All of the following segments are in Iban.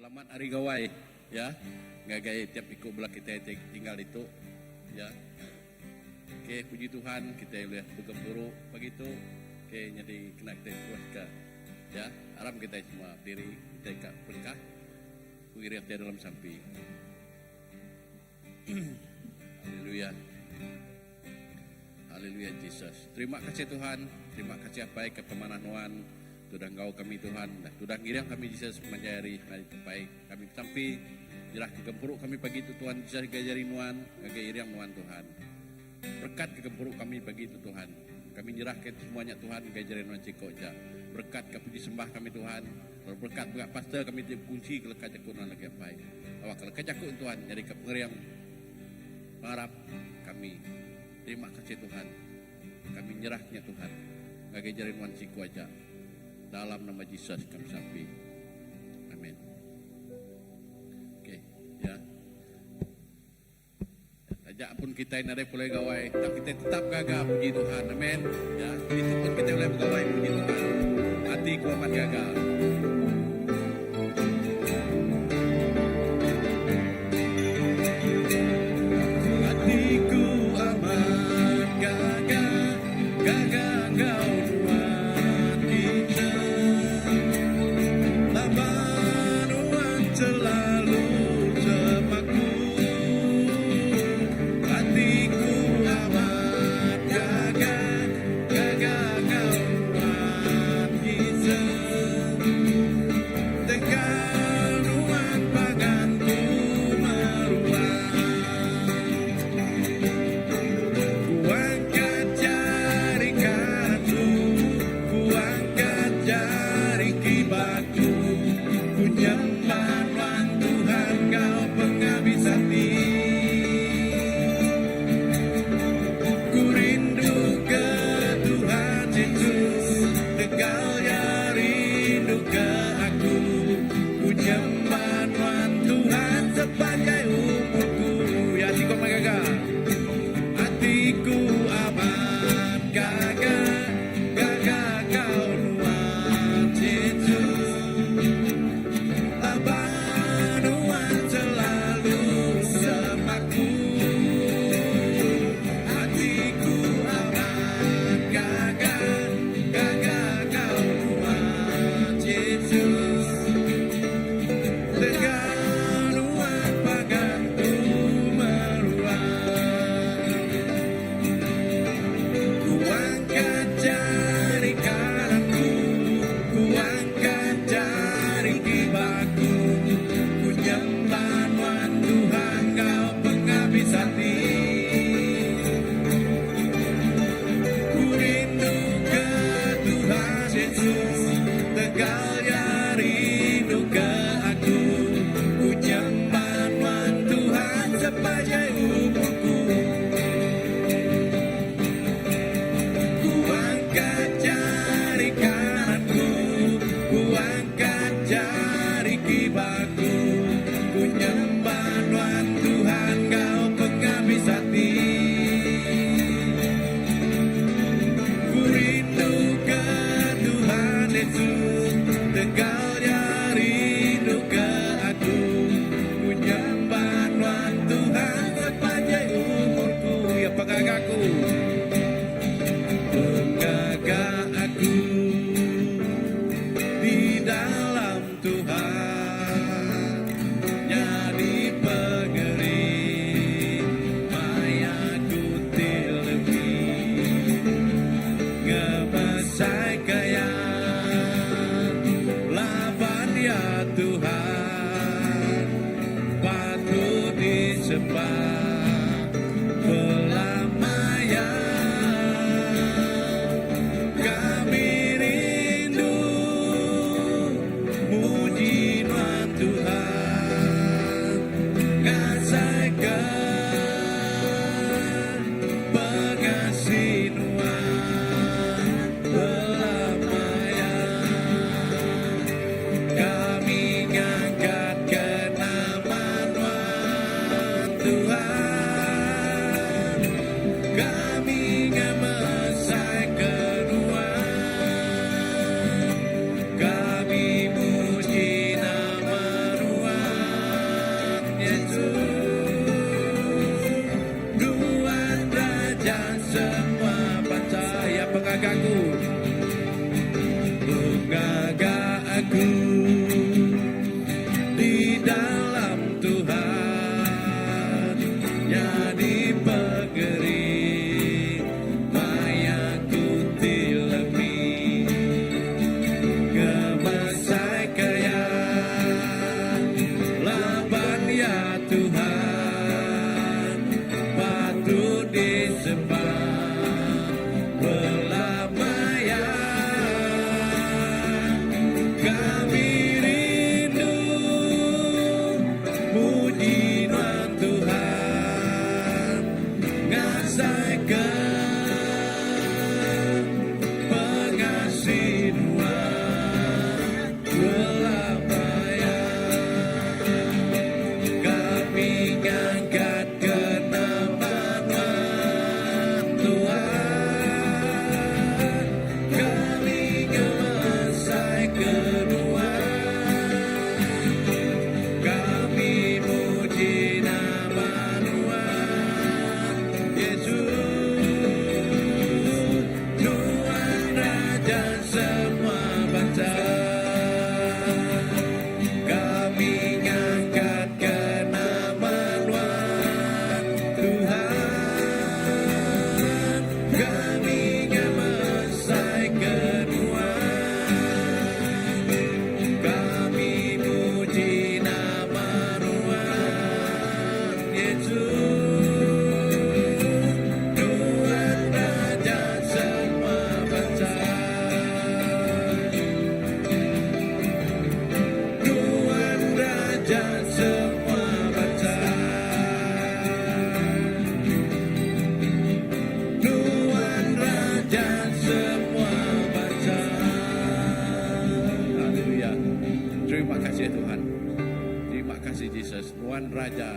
Selamat Hari Gawai ya ngagai tiap iku bala kitai ti tinggal ditu ya. Okey puji Tuhan kitai ulih begempuru pagi tu. Okey nyadi kena kitai terus ka ya aram kitai semua bediri kitai ka berengkah pengiring kitai dalam sampi. Haleluya. Haleluya Jesus. Terima kasih Tuhan, terima kasih Apai ke pemanah nuan tudah enggau kami Tuhan, dah tudah ngiring kami Jesus sepanjai hari hari Apai. Kami besampi nyerah ke gempuru kami pagi tu Tuhan Jesus ngagai jari nuan, ngagai iring nuan Tuhan. Berkat ke gempuru kami pagi tu Tuhan. Kami nyerah ke semua nya Tuhan ngagai jari nuan siko aja. Berkat ke puji sembah kami Tuhan. Lalu berkat mega pastor kami ti bekunsi ke leka jaku nuan lagi Apai. Awak ke leka jaku Tuhan nyadi ke pengering pengarap kami. Terima kasih Tuhan. Kami nyerah nya Tuhan ngagai jari nuan siku aja. Dalam nama Jesus kami sampi. Amin. Okey, ya. Taja pun kitai nadai pulai gawai, tang kitai tetap gaga puji Tuhan. Amen. Ya, ditu pun kitai ulih begawai puji Tuhan. Ati ku amat gaga. Ati ku amat gaga, gaga enggau nuan Jesus. Laban nuan selalu semaku. Ati ku amat gaga, gaga enggau nuan Jesus. Tegal nuan pangan ku meruan. Ku angkat jari kanan ku. Atiku di dalam Tuhan nyadi pengering maya ku ti lemi ngemasai kaya laban ya Tuhan patut disembah belama ya. Kami rindu muji nuan Tuhan ngasai ke pengasih nuan belama ya. Kami ngangkat ke nama nuan Tuhan. Kami ngemasai ke nuan. Kami muji nama nuan Yesus. Tuhan Raja semua bangsa. Kami ngangkat ke nama nuan Tuhan. Kami ngemasai ke nuan. Kami muji nama nuan Yesus. Tuhan Raja semua bangsa. Tuhan Raja semua bangsa. Tuhan Raja semua bangsa. Haleluya. Terima kasih Tuhan. Terima kasih Jesus. Tuhan Raja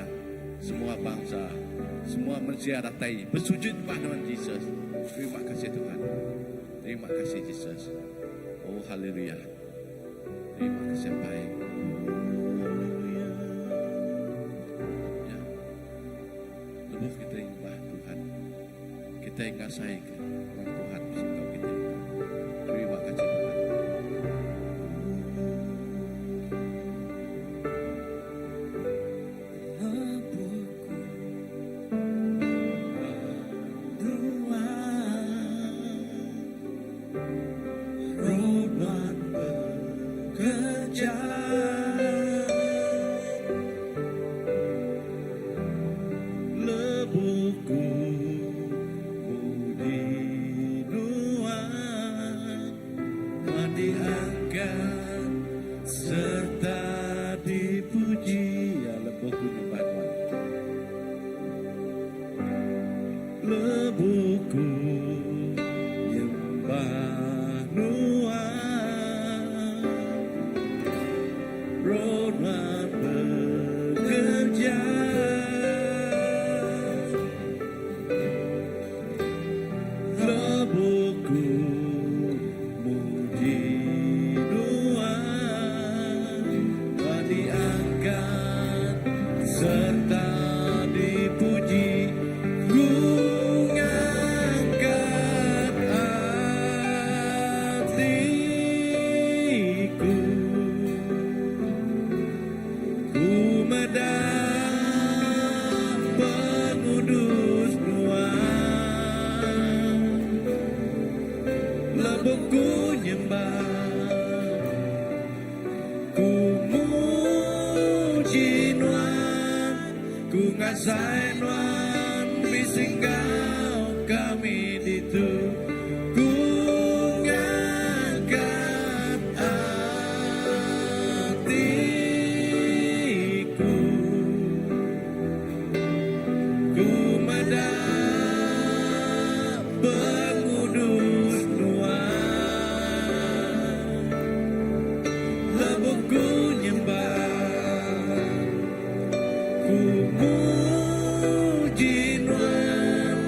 semua bangsa. Semua manusia datai bersujud pada Tuhan Jesus. Terima kasih Tuhan. Terima kasih Jesus. Oh haleluya. Terima kasih baik. Haleluya. Ya. Lebuh kita nyembah Tuhan. Kita ngasai ke Tuhan bersama kita. Terima kasih Tuhan. Lebuhku Tuhan Roh Nuan bekerja Lebuhku muji Nuan Nuan diangkat serta dipuji. Ya lebuhku nyembah Tuhan. Lebuhku nyembah Nuan Roh Nuan bekerja. Lebuhku muji Nuan Nuan diangkat serta dipuji. Ku ngangkat atiku. Ku meda pengudus Nuan. Lebuhku nyembah. Ku muji Nuan. Ku ngasai Nuan bisi enggau kami ditu. Ku ngangkat atiku. Ku meda pengudus Nuan. Lebuhku nyembah. Ku muji Nuan.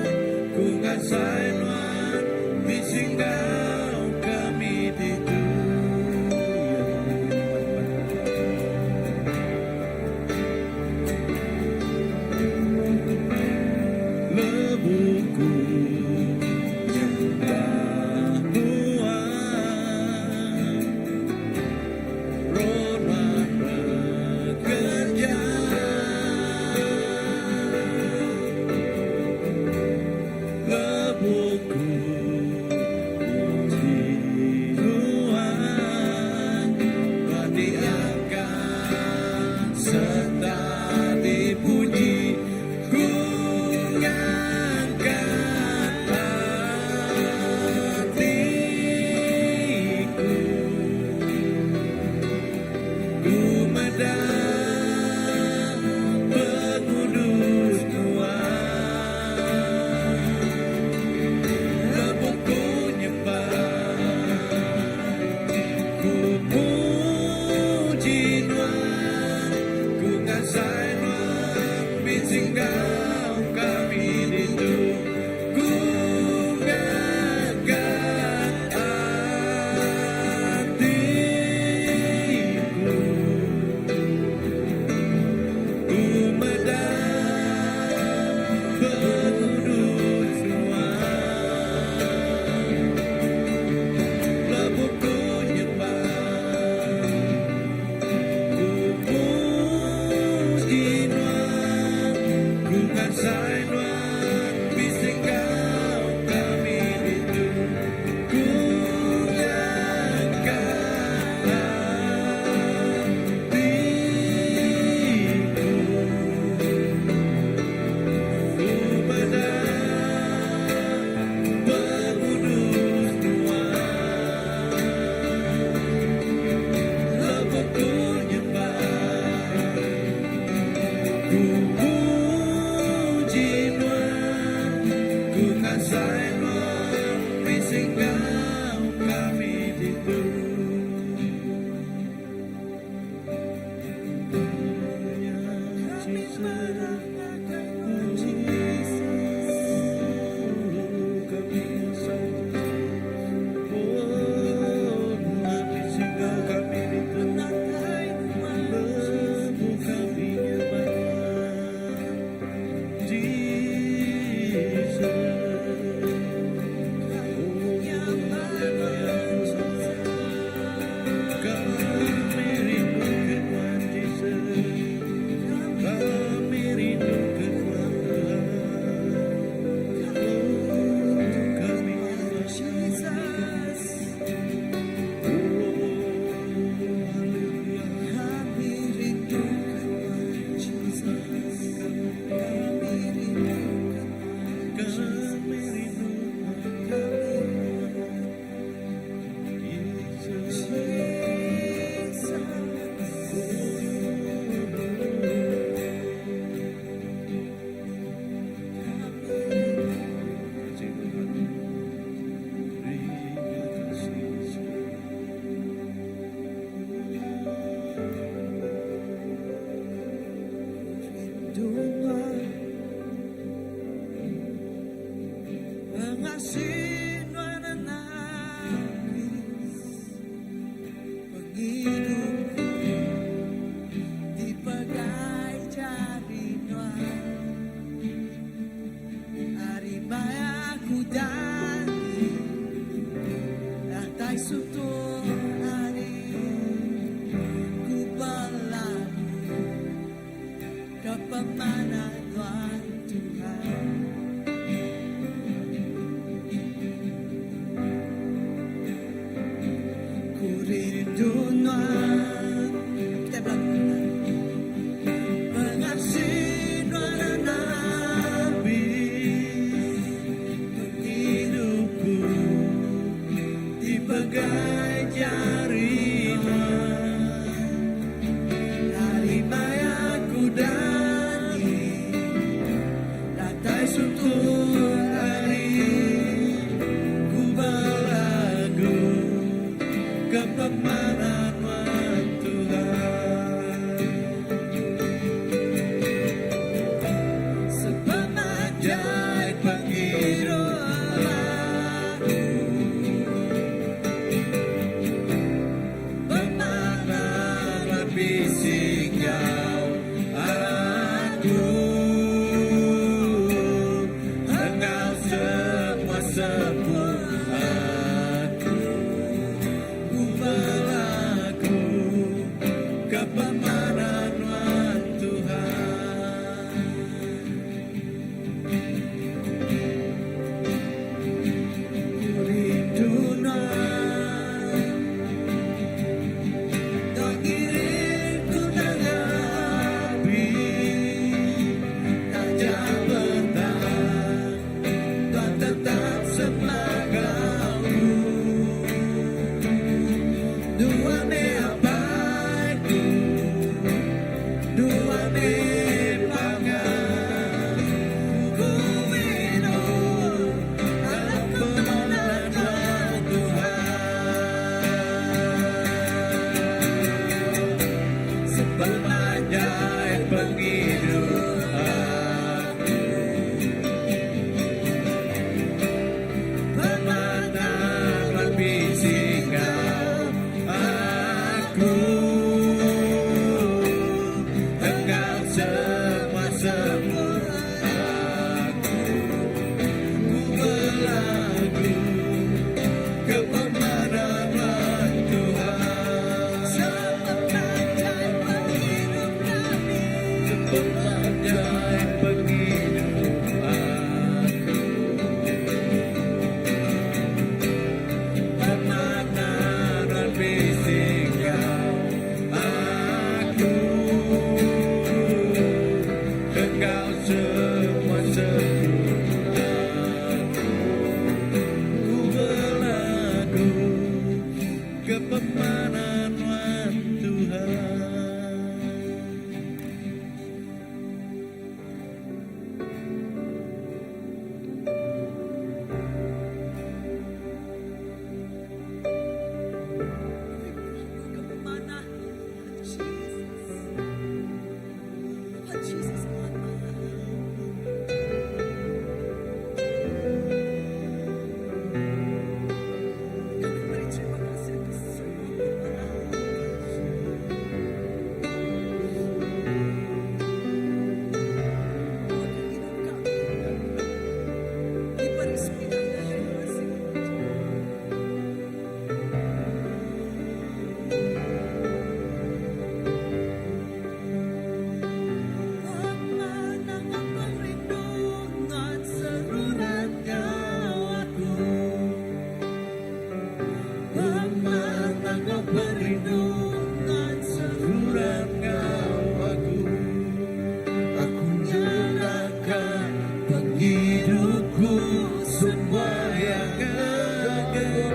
Datai suntuk hari ku belagu ke pemanah Nuan Tuhan. Ku rindu Nuan. Kitai belagu kitai. Pengasih Nuan enda abis. Pengidupku dipegai jari Nuan. Ari maya ku dani datai suntuk hari ku belagu ke pemanah Nuan Tuhan. Sepemanjai pengidup aku Pemanah Nuan bisi enggau aku Enggau semua seput aku Ku belagu ke pemanah Nuan Tuhan. Ku rindu Nuan Nuan ngiring ku nengah api Taja petang Tuan tetap semak enggau ku Nuan meh apai ku Nuan meh pangan Ku idup dalam pemanah Nuan Tuhan. Sepemanjai pengidup aku Pemanah Nuan bisi enggau aku Enggau semua seput aku Ku belagu ke pemanah Nuan Tuhan. Sepemanjai pengidup kami Sepemanjai pengidup aku Pemanah Nuan bisi enggau aku Enggau semua seput aku Ku belagu ke pemanah Nuan Tuhan. Ke pemanah Tuhan Jesus. Tuhan Jesus amat manah. Kami beri terima kasih atas semua pemanah Tuhan. Bahwa hidup kami diberi sepindah kasih. Pemanah pengerindu seruran enggau aku. Pemanah pengerindu seruran enggau aku Aku nyerahkan pengidupku semua yang ngagai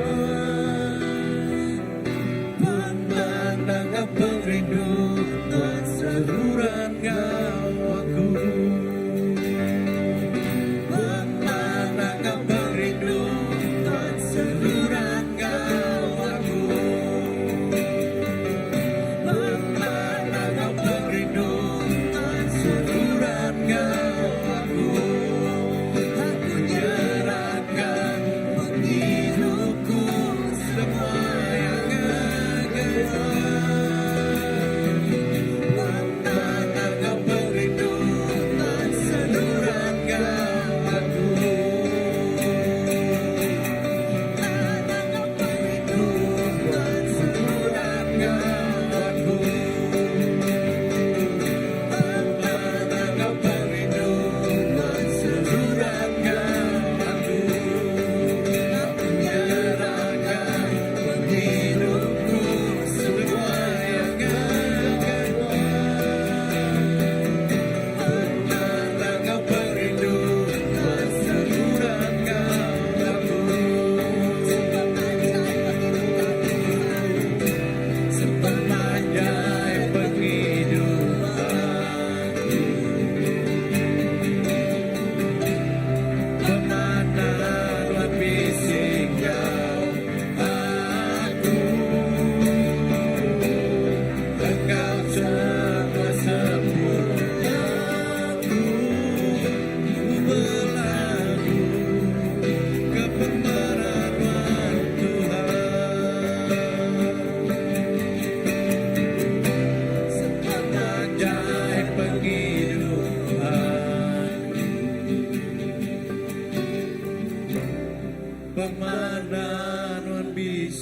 Nuan Pemanah pengerindu Tuhan seruran enggau aku Pemanah pengerindu Tuhan seruran enggau aku.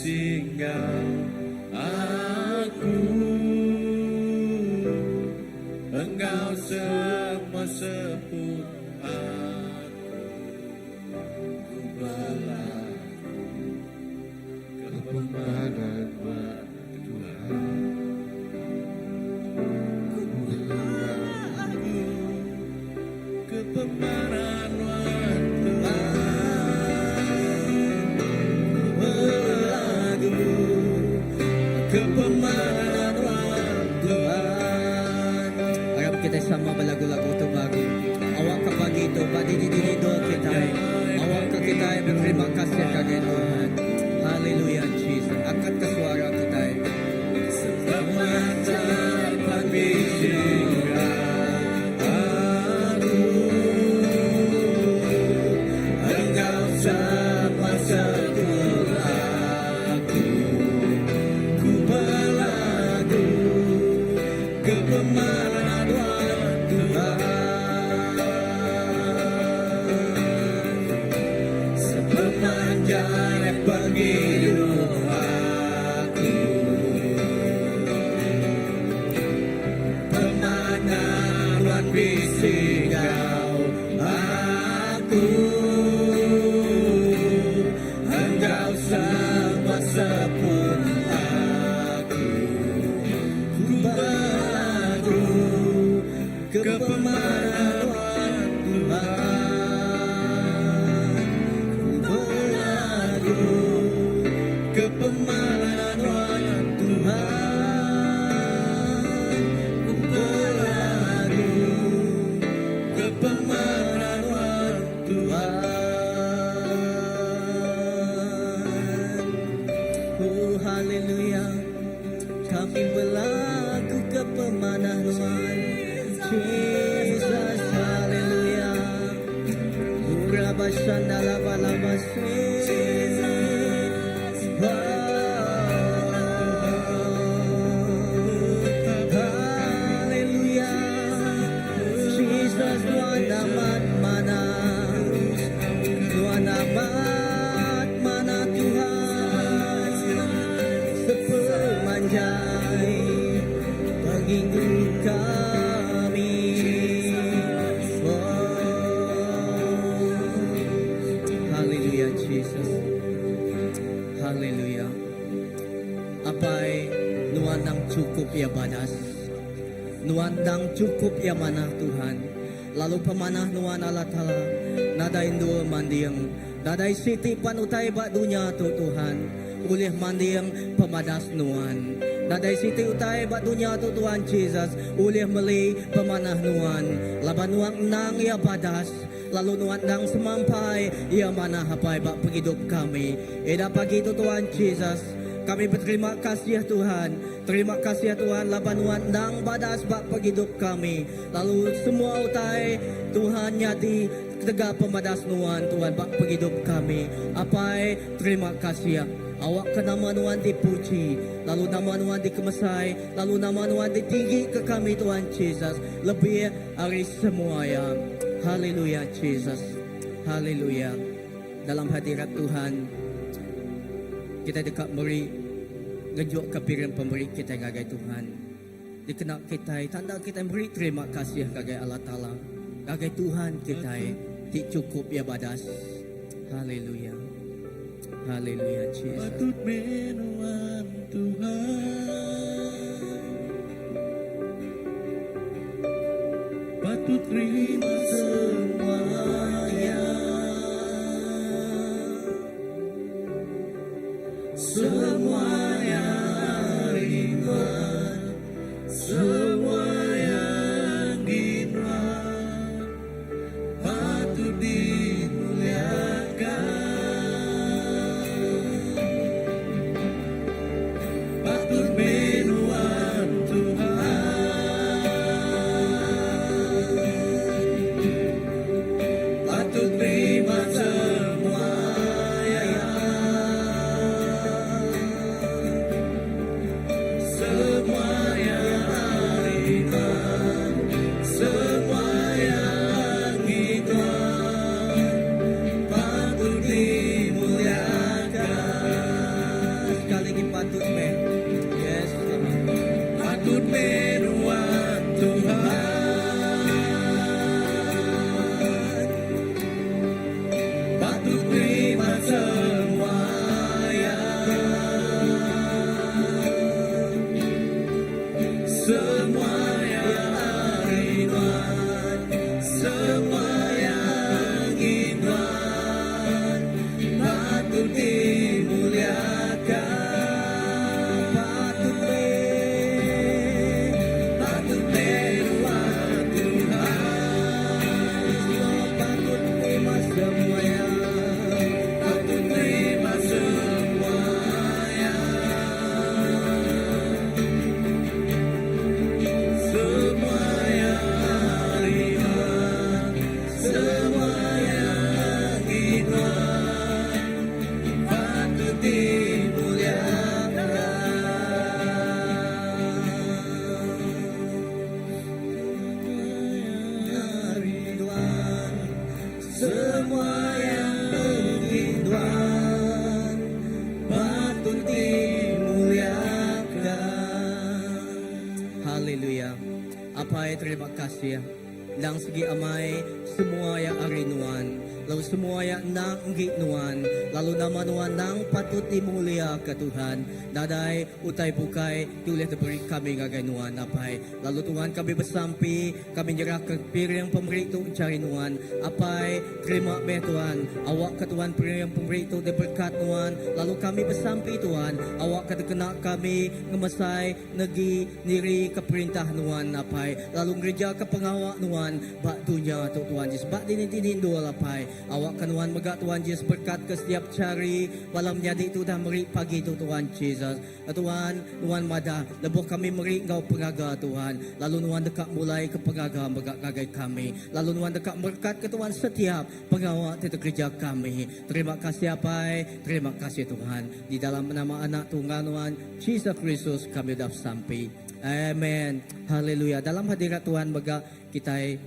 bisi enggau aku enggau semua seput aku ku belagu ke pemadan nuan Tuhan ku belagu ke pemadan nuan Tuhan ku belagu ke pemadan nuan Tuhan. Harap kita sama berlagu-lagu tu bagi. Awak ke pagi tu, bagi di diri doa kita. Awak ke kita berterima kasih kepada Tuhan. Haleluya Jesus. Angkat ke suara kita. Sepanjang bisi aku enggau semua seput aku ku belagu ke pemadan nuan Tuhan sepanjang pengidup aku pemanah nuan bisi enggau aku enggau semua seput aku ku belagu ke pemanah nuan Tuhan ku belagu ke pemanah nuan Tuhan ku belagu ke pemanah nuan Tuhan. Oh haleluya. Kami berlagu ke pemanah nuan Jesus haleluya. Urabashandala balabase. Haleluya. Jesus Tuhan amat manah. Tuhan amat manah Tuhan. Sepemanjai pengidup kami. Oh. Haleluya Jesus. Haleluya. Apai nuan nang cukup ya badas. Nuan dang cukup ya manah Tuhan. Lalu pemanah nuan Allah Ta'ala. Nadai dua mandiang. Nadai siti panutai bak dunia tu Tuhan. Ulih mandiang pemadas nuan. Nadai siti utai bak dunia tu Tuhan Jesus. Ulih meli pemanah nuan. Laban nuan nang ya badas. Lalu nuan nang semampai ya manah apai bak penghidup kami. Eda pagi tu Tuhan Jesus. Kami berterima kasih ya Tuhan. Terima kasih ya Tuhan laban nuan nang badas bak penghidup kami. Lalu semua utai Tuhan nyadi tegak pemadas nuan Tuhan bak penghidup kami. Apai terima kasih ya. Awak ke nama nuan dipuji, lalu nama nuan dikemesai, lalu nama nuan ditinggi ke kami Tuhan Jesus. Lebih hari semua ya. Haleluya Jesus. Haleluya. Dalam hadirat Tuhan kita dekat meri ngejuk ke piring pemberi kita ngagai Tuhan. Dikena kita tanda kita beri terima kasih ngagai Allah Taala. Ngagai Tuhan kita ti cukup ya badas. Haleluya. Haleluya Jesus. Patut menuan Tuhan Patut terima semuanya Semuanya rinduan Semua yang dinuan Patut dimuliakan Patut menuan Tuhan Patut terima semuanya. ti patut meh. Yes Tuhan. Patut meh nuan Tuhan. Patut terima semua ya. Semua yang ari nuan, semua yang enggi nuan, patut dimuliakan. Patut meh, Patut meh nuan Tuhan. Patut terima semua ya. Patut terima semua ya. Semua yang ari nuan, semua yang enggi nuan, patut dimuliakan. Ari nuan, semua yang enggi nuan, patut dimuliakan. Haleluya. Apai terima kasih. Endang sigi amai semua ya ari nuan. Lalu semua ya endang enggi nuan. Lalu nama nuan endang patut dimulia ke Tuhan. Nadai utai bukai ti ulih diberi kami ngagai nuan Apai. Lalu Tuhan kami besampi kami nyerah ke piring pemeri tu enchari nuan. Apai terima meh Tuhan. Awak ke Tuhan piring pemeri tu diberkat nuan. Lalu kami besampi Tuhan awak ke dikena kami ngemesai Negi niri ke perintah nuan apai lalu ngereja ke pengawa nuan ba dunya tu Tuan Jesus ba dini-dini endur apai awak ke nuan mega Tuan Jesus berkat ke setiap chari bala menyadi tu udah meri pagi tu Tuan Jesus Tuan nuan madah lebuh kami meri enggau pengaga Tuhan lalu nuan deka mulai ke pengaga mega ngagai kami lalu nuan deka merekat ke Tuan setiap pengawa ti dikereja kami terima kasih apai terima kasih Tuhan di dalam nama anak tunggal nuan Jesus Kristus kami udah besampi. Amen. Haleluya. Dalam hadirat Tuhan mega kitai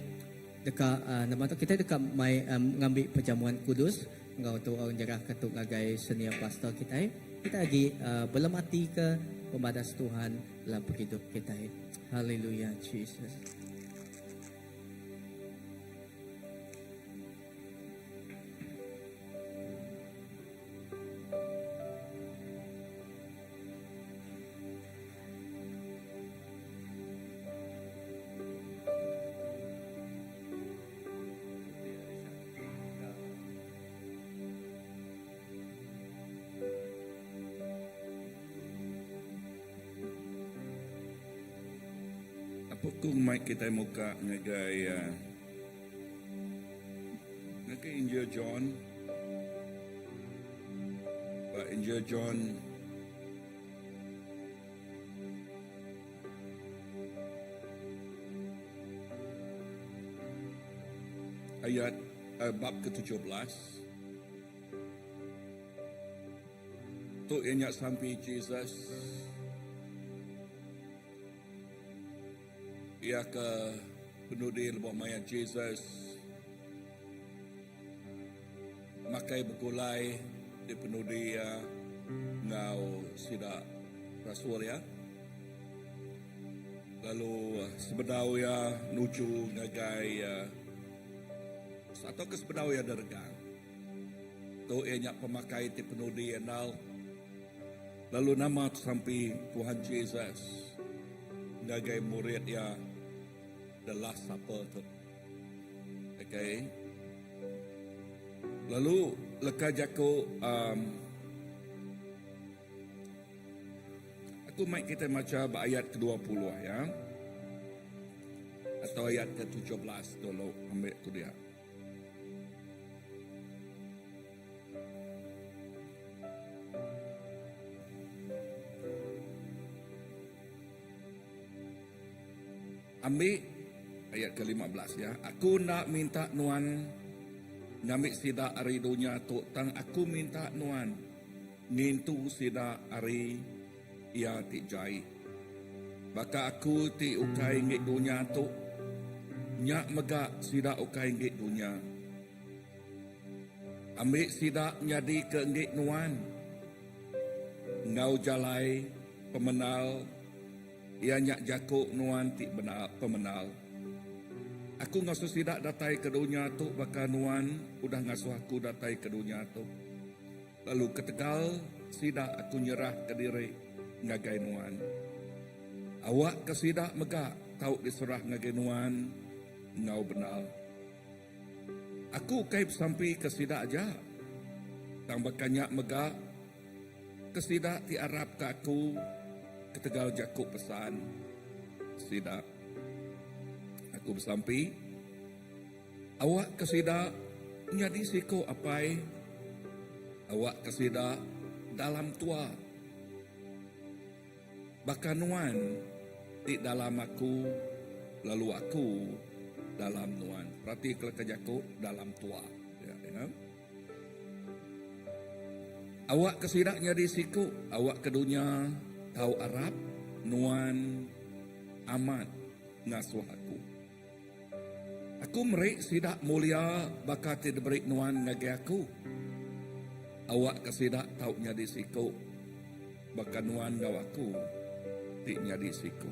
deka uh, nama tu kitai deka mai um, ngambi perjamuan kudus enggau tu orang nyerah ke tu ngagai senior pastor kitai. Kita agi uh, belemati ke pemadas Tuhan dalam pengidup kitai. Haleluya Jesus. Apu ku mai kitai muka ngagai uh, Ngagai Injil John. Ba Injil John ayat eh, bab ke-17. Tu iya nya sampi Jesus. Iya ke penudi lebuh maya Jesus makai begulai di penudi iya enggau sida rasul iya. Lalu sebedau iya nuju ngagai atau ke sebedau iya diregang. Tu iya nya pemakai ti penudi andal. Lalu nama sampi Tuhan Jesus ngagai murid iya the last supper tu. Okay. Lalu leka jaku um, aku mai kita maca ba ayat ke-20 ya. Atau ayat ke-17 dulu ambil tu dia. Ambi ayat ke-15 ya. Aku enda minta nuan ngambi sida ari dunya tu tang aku minta nuan ngintu sida ari iya ti jai. Baka aku ti ukai enggi dunya tu, nya mega sida ukai enggi dunya. Ambi sida nyadika enggi nuan. Enggau jalai pemenal iya nya jaku nuan ti bena pemenal. Aku ngasuh sida datai ke dunya tu baka nuan udah ngasuh aku datai ke dunya tu. Lalu ketegal sida aku nyerahka diri ngagai nuan. Awakka sida mega tau diserah ngagai nuan enggau bendar. Aku ukai besampi ke sida aja, tang baka nya mega ke sida ti arapka aku ketegal jaku pesan sida. Aku besampi, awakka sida nyadi siku apai, awakka sida dalam tua Baka nuan ti dalam aku lalu aku dalam nuan. Perati ke leka jaku dalam tua. Ya, ya. Awak ke sida nyadi siku, awak ke dunya tau arap nuan amat ngasuh aku. Aku meri sida mulia baka ti diberi nuan ngagai aku. Awakka sida tau nyadi siku baka nuan enggau aku ti nyadi siku.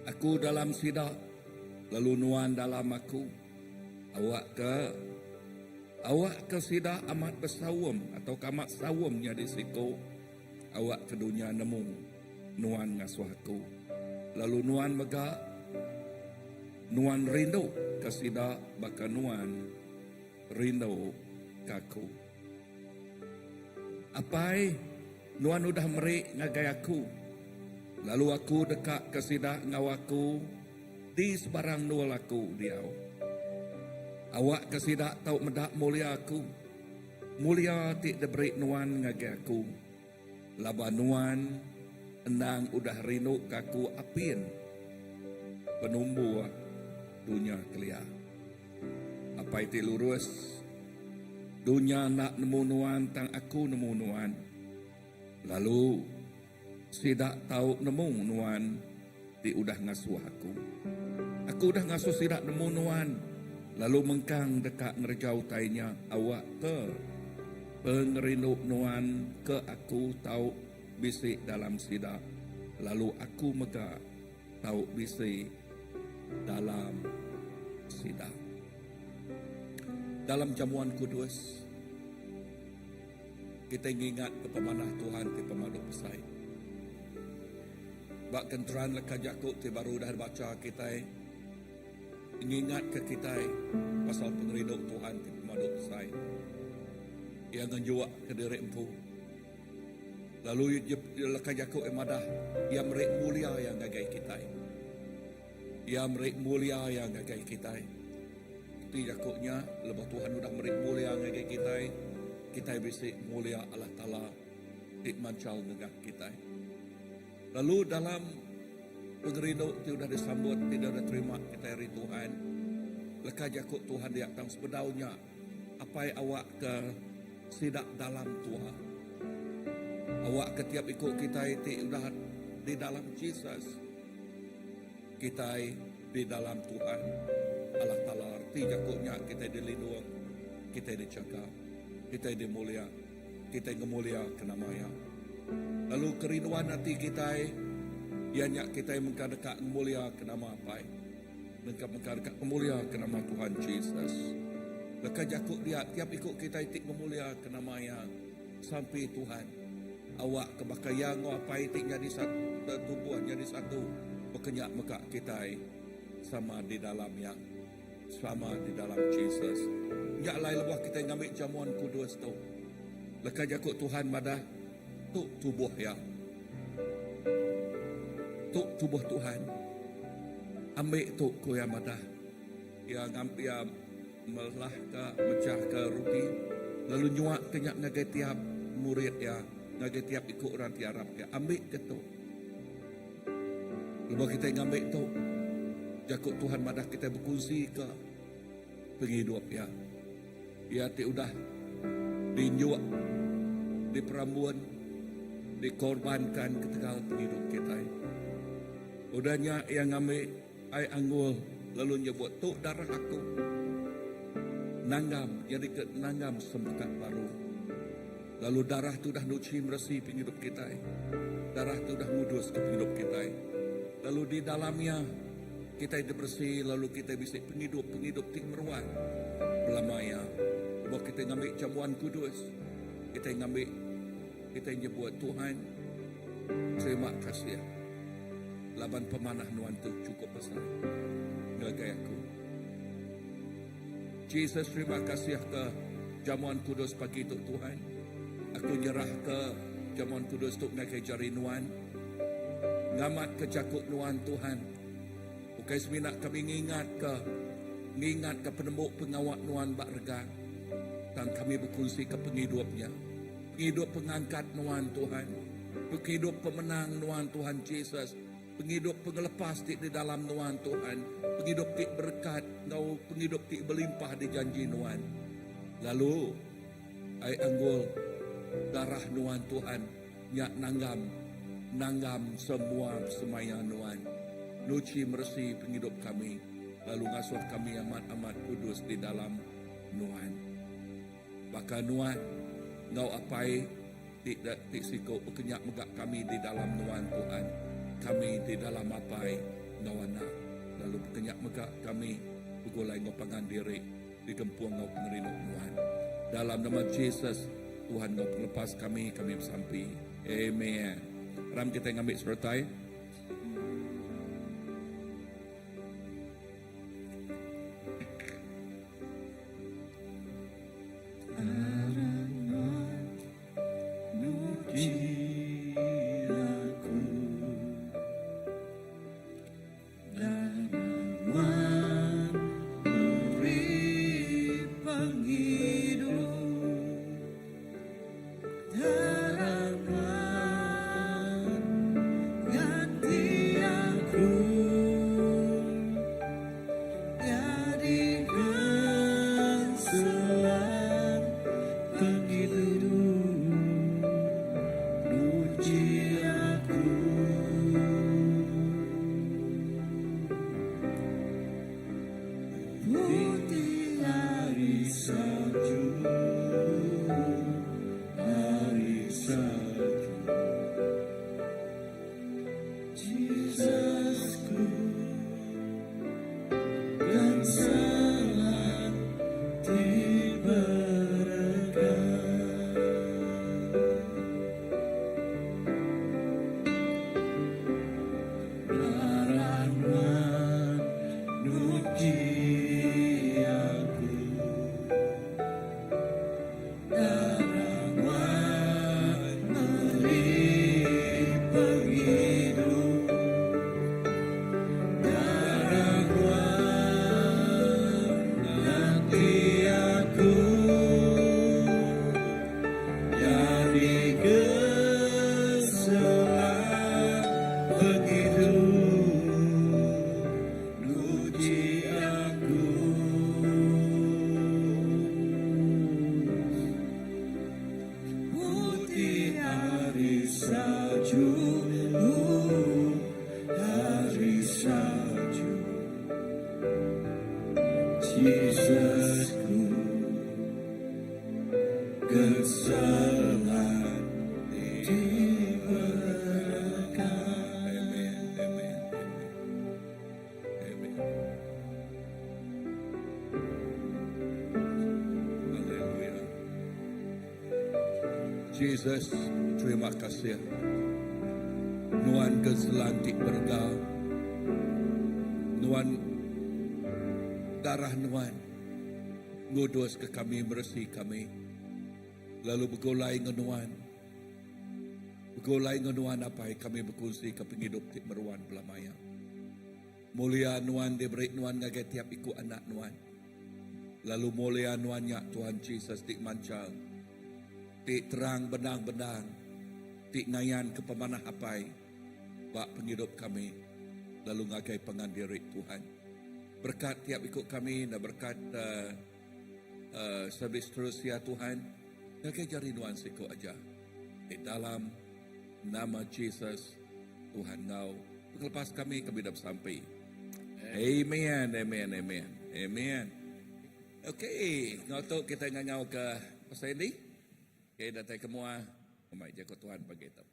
Aku dalam sida lalu nuan dalam aku. Awakka awakka sida amat besaum atauka amat saum nyadi siku. Awakka dunya nemu nuan ngasuh aku, lalu nuan mega nuan rindu ke sida baka nuan rindu ke aku. Apai, nuan udah meri ngagai aku, lalu aku deka ke sida enggau aku di sebarang endur aku diau. Awakka sida tau meda mulia aku, mulia ti diberi nuan ngagai aku. Laban nuan endang udah rinduka aku apin penumbuh dunya kelia. Apai ti lurus, dunya enda nemu nuan tang aku nemu nuan. Lalu sida tau nemu nuan ti udah ngasuh aku. Aku udah ngasuh sida nemu nuan lalu mengkang deka ngereja utai nya awakka pengerindu nuan ke aku tau bisi dalam sida lalu aku mega tau bisi dalam sida. Dalam jamuan kudus, kitai ngingatka pemanah Tuhan ti pemadu besai. Ba genteran leka jaku ti baru udah dibacha kitai, ngingatka kitai pasal pengerindu Tuhan ti pemadu besai. Iya ngenjuaka diri empu. Lalu leka jaku iya madah, Iya meri mulia iya ngagai kitai. Iya meri mulia iya ngagai kitai. Ti jaku nya, lebuh Tuhan udah meri mulia ngagai kitai, kitai bisi mulia Allah Taala ti manchal nengah kitai. Lalu dalam pengerindu ti udah disambut, ti udah diterima kitai ari Tuhan, leka jaku Tuhan dia tang sebedau nya apai awak ke sida dalam tua. Awak ke tiap iku kitai ti udah di dalam Jesus, kitai di dalam Tuhan Allah Taala. Reti jaku nya kitai dilindung, kitai dijaga, kitai dimulia. Kitai ngemuliaka nama Iya. Lalu kerinduan ati kitai iya nya kitai mengka deka ngemuliaka nama Apai, mengka mengka deka ngemuliaka nama Tuhan Jesus. Leka jaku dia tiap iku kitai ti ngemuliaka nama Iya sampi Tuhan awakka baka Iya enggau Apai ti nyadi satu tubuh nyadi satu baka nya mega kitai sama di dalam Iya. Sama di dalam Jesus. Nya alai lebuh kitai ngambi jamuan kudus tu, leka jaku Tuhan madah, Tu tubuh Iya. Tu tubuh Tuhan. Ambi tu, ku Iya madah. Iya ngambi Iya melahka, mechahka ruti, lalu nyuaka nya ngagai tiap murid Iya, ngagai tiap iku orang ti arap Iya. Ambi ke tu. Lebuh kitai ngambi tu, jaku Tuhan madah kitai bekunsika pengidup Iya. Iya ti udah dinjuk, diperambun, dikorbankan ketegal pengidup kitai. Udah nya Iya ngambi ai anggur lalu nyebut, Tu darah aku nanggam nyadika nanggam sempekat baru. Lalu darah tu udah nuchi meresi pengidup kitai. Darah tu udah nguduska pengidup kitai. Lalu di dalam iya, kitai diberesi lalu kitai bisi pengidup, pengidup ti meruan belama iya. Lebuh kitai ngambi jamuan kudus, kitai ngambi, kitai nyebut, Tuhan, terima kasih laban pemanah Nuan tu chukup besai ngagai aku. Jesus terima kasih ke jamuan kudus pagi tu Tuhan. Aku nyerah ke jamuan kudus tu ngagai jari Nuan. Ngamat ke jaku Nuan Tuhan. Ukai semina kami ngingat ke ngingat ke penemu pengawa Nuan ba regang. Tang kami bekunsi ke pengidupnya. Pengidup pengangkat Nuan Tuhan. Pengidup pemenang Nuan Tuhan Jesus. Pengidup pengelepas ti di dalam Nuan, Tuhan, pengidup ti berekat enggau pengidup ti belimpah dijanji Nuan. Lalu, ai anggul darah Nuan, Tuhan, nya nanggam, nanggam semua semaya Nuan. Nuchi meresi pengidup kami, lalu ngasuh kami amat-amat kudus di dalam Nuan. Baka Nuan enggau Apai ti ti siku bekenya mega kami di dalam Nuan Tuhan, kami di dalam Apai enggau Anak, lalu bekenya mega kami begulai enggau pangan diri digempung enggau pengerindu Nuan. Dalam nama Jesus, Tuhan enggau Pengelepas kami, kami besampi. Amen. Aram kitai ngambi seretai. Jesus, terima kasih. Nuan ke selantik berega. Nuan darah nuan ngudus ke kami meresi kami. Lalu begulai enggau nuan. Begulai enggau nuan apai kami bekunsi ke pengidup ti meruan belama iya. Mulia nuan diberi nuan ngagai tiap iku anak nuan. Lalu mulia nuan nya Tuhan Jesus ti manchal, ti terang benang-benang, ti ngayanka pemanah Apai ba pengidup kami lalu ngagai pangan diri Tuhan. Berekat tiap iku kami enda berekat uh, uh, servis terus ya Tuhan ngagai jari nuan siku aja. Di dalam nama Jesus Tuhan enggau pengelepas kami kami dah besampi. Amen, amen, amen. Amen. Okey, ngau tu kita ngangau ke Pastor Andy. Okey datai ke mua mai jaku Tuhan pagi tu.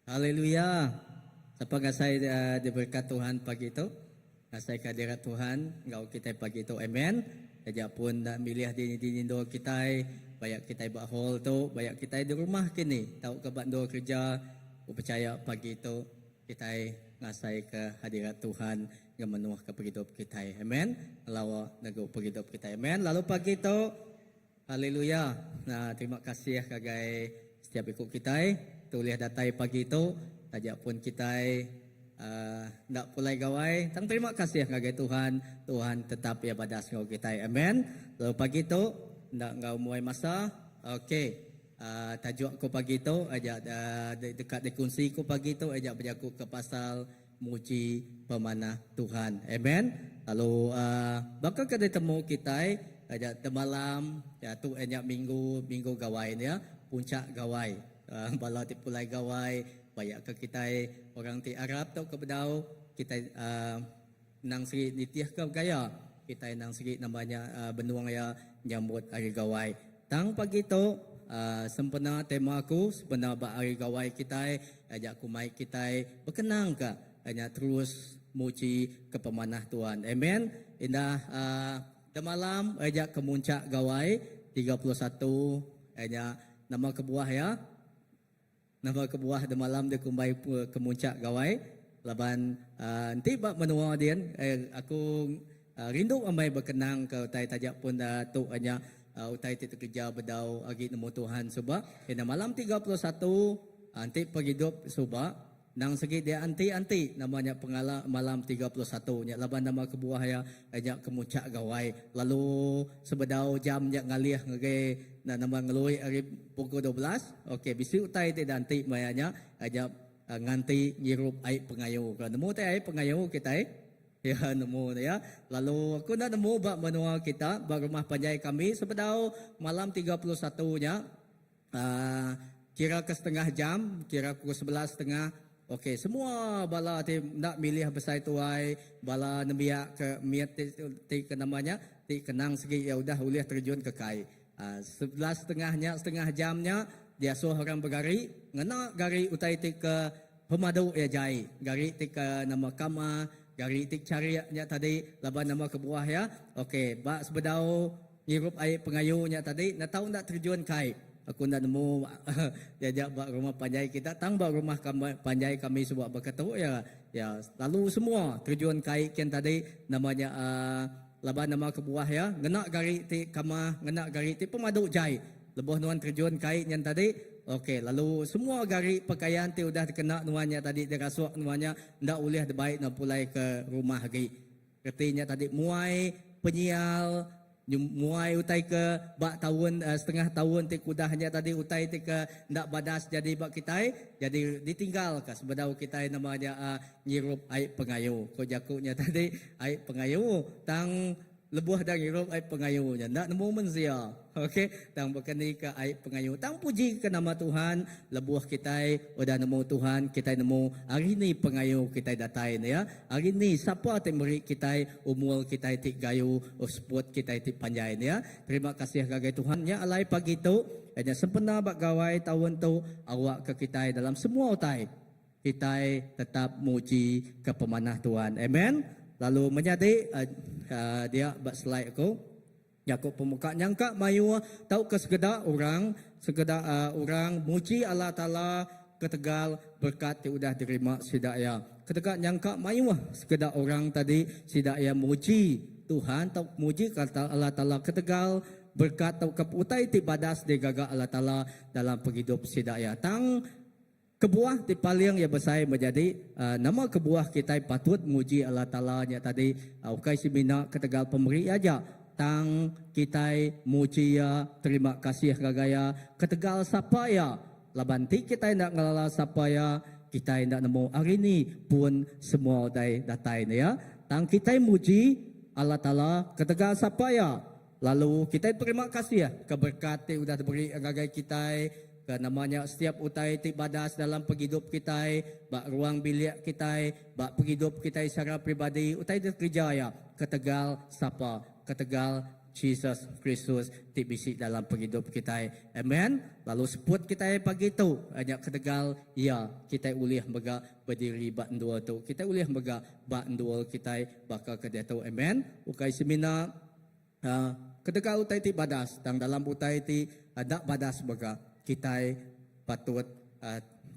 Haleluya. Sapa ngasai uh, diberkat Tuhan pagi tu? Ngasai kehadirat Tuhan enggau kitai pagi tu. Amen. Taja pun enda milih dini-dini endur kitai, bayak kitai ba hall tu, bayak kitai di rumah kini tauka ba endur kerja, ku pechaya pagi tu kitai ngasai ke hadirat Tuhan ngemenuhka pengidup kitai. Amen. Ngelawa negu pengidup kitai. Amen. Lalu pagi tu Haleluya. Nah, terima kasih ngagai setiap iku kitai ti ulih datai pagi tu taja pun kitai uh, enda pulai gawai tang terima kasih ngagai Tuhan. Tuhan tetap iya badas enggau kitai. Amen. Lalu pagi tu enda enggau muai masa. Okey. Uh, tajuk ku pagi tu aja uh, deka dikunsi ku pagi tu aja bejaku ke pasal Muji pemanah Tuhan. Amen. Lalu uh, baka ke ditemu kitai aja temalam ya tu nya minggu minggu gawai ni ya puncak gawai. Uh, bala ti pulai gawai bayak ke kitai orang ti arap tau ke bedau kitai uh, nang segi nitih ke gaya kitai nang segi namanya uh, benung ya nyambut hari gawai. Tang pagi tu uh, sempena tema aku sempena ba hari gawai kitai aja aku mai kitai bekenang ka nya terus muji ke pemanah Tuhan. Amen. Indah uh, demalam aja ke muncak gawai 31 nya nama kebuah ya. Nama kebuah demalam dikumbai ke muncak gawai laban uh, enti ba menua din eh, aku uh, rindu amai bekenang ke utai taja pun uh, tu nya uh, utai ti tekeja bedau agi nemu Tuhan suba. Ina malam 31 enti pengidup suba nang segi dia anti-anti nama nya pengala malam 31 nya laban nama kebuah iya nya kemuncak gawai lalu sebedau jam nya ngalih ngagai na nama ngelui ari pukul 12 okey bisi utai ti dianti maya nya nya nganti ngirup ai pengayu ka nemu tai ai pengayu kitai ya nemu ya lalu aku enda nemu ba menua kita ba rumah panjai kami sebedau malam 31 nya Uh, kira ke setengah jam, kira pukul 11.30. Okey, semua bala ti enda milih besai tuai, bala nembiak ke mit ti, ti ke namanya, ti kenang segi ya udah ulih terjun ke kai. Uh, 11.30 nya, setengah jam nya, diasuh orang bergari, ngena gari utai ti ke pemadu ya jai. Gari ti ke nama kama, gari ti cariak nya tadi, laban nama kebuah ya. Okey, ba sebedau Ngirup ai pengayu nya tadi enda tau enda terjun kai. Aku enda nemu diaja ba rumah panjai kita tang ba rumah kami panjai kami suba baka tu ya. Ya lalu semua terjun kai kin tadi nama nya uhh laban nama kebuah ya ngena gari ti kamah ngena gari ti pemadu jai. Lebuh nuan terjun kai nyen tadi okey lalu semua gari pakaian ti udah dikena nuan nya tadi dirasuk nuan nya enda ulih dibai nuan pulai ke rumah agi. Reti nya tadi muai penyial, muai utai ke ba taun setengah taun ti kudah nya tadi utai ti ke enda badas jadi ba kitai jadi ditinggal ka sebedau kitai nama nya ngirup ai pengayu. Ko jaku nya tadi ai pengayu tang lebuh da ngirup ai pengayu nya enda nemu mensia. Okey tang baka ni ka ai pengayu tang puji ka nama Tuhan lebuh kitai udah nemu Tuhan kitai nemu ari ni pengayu kitai datai ne ya ari ni sapa ti meri kitai umur kitai ti gayu seput kitai ti panjai ne ya terima kasih ngagai Tuhan nya alai pagi tu nya sempena ba gawai taun tu awak ka kitai dalam semua utai kitai tetap muji ka pemanah Tuhan amen lalu menyadi uh, dia ba slide aku. Jaku pemuka nyangka mayuh tauka sekeda orang sekeda orang muji Allah Taala ketegal berekat ti udah diterima sida iya. Ketegal nyangka mayuh sekeda orang tadi sida iya muji Tuhan tauka muji Allah Taala ketegal berekat tauka utai ti badas digaga Allah Taala dalam pengidup sida iya. Tang Kebuah ti paling iya besai mejadi, nama kebuah kitai patut muji Allah Taala nya tadi ukai semina ketegal pemeri iya aja, tang kitai muji iya, terima kasih ngagai iya ketegal sapa iya. Laban enti kitai enda ngelala sapa iya, kitai enda nemu ari ni pun semua utai datai ne ya. Tang kitai muji Allah Taala ketegal sapa iya. Lalu kitai beterima kasih ke berekat ti udah diberi ngagai kitai ke nama nya setiap utai ti badas dalam pengidup kitai, ba ruang bilik kitai, ba pengidup kitai secara peribadi utai dikereja iya ketegal sapa? Ketegal Jesus Kristus ti bisi dalam pengidup kitai. Amen. Lalu seput kitai pagi tu nya ketegal iya kitai ulih mega bediri ba endur tu. Kitai ulih mega ba endur kitai baka ke diatu. Amen. Ukai semina Ketegal utai ti badas, tang dalam utai ti enda badas mega, kitai patut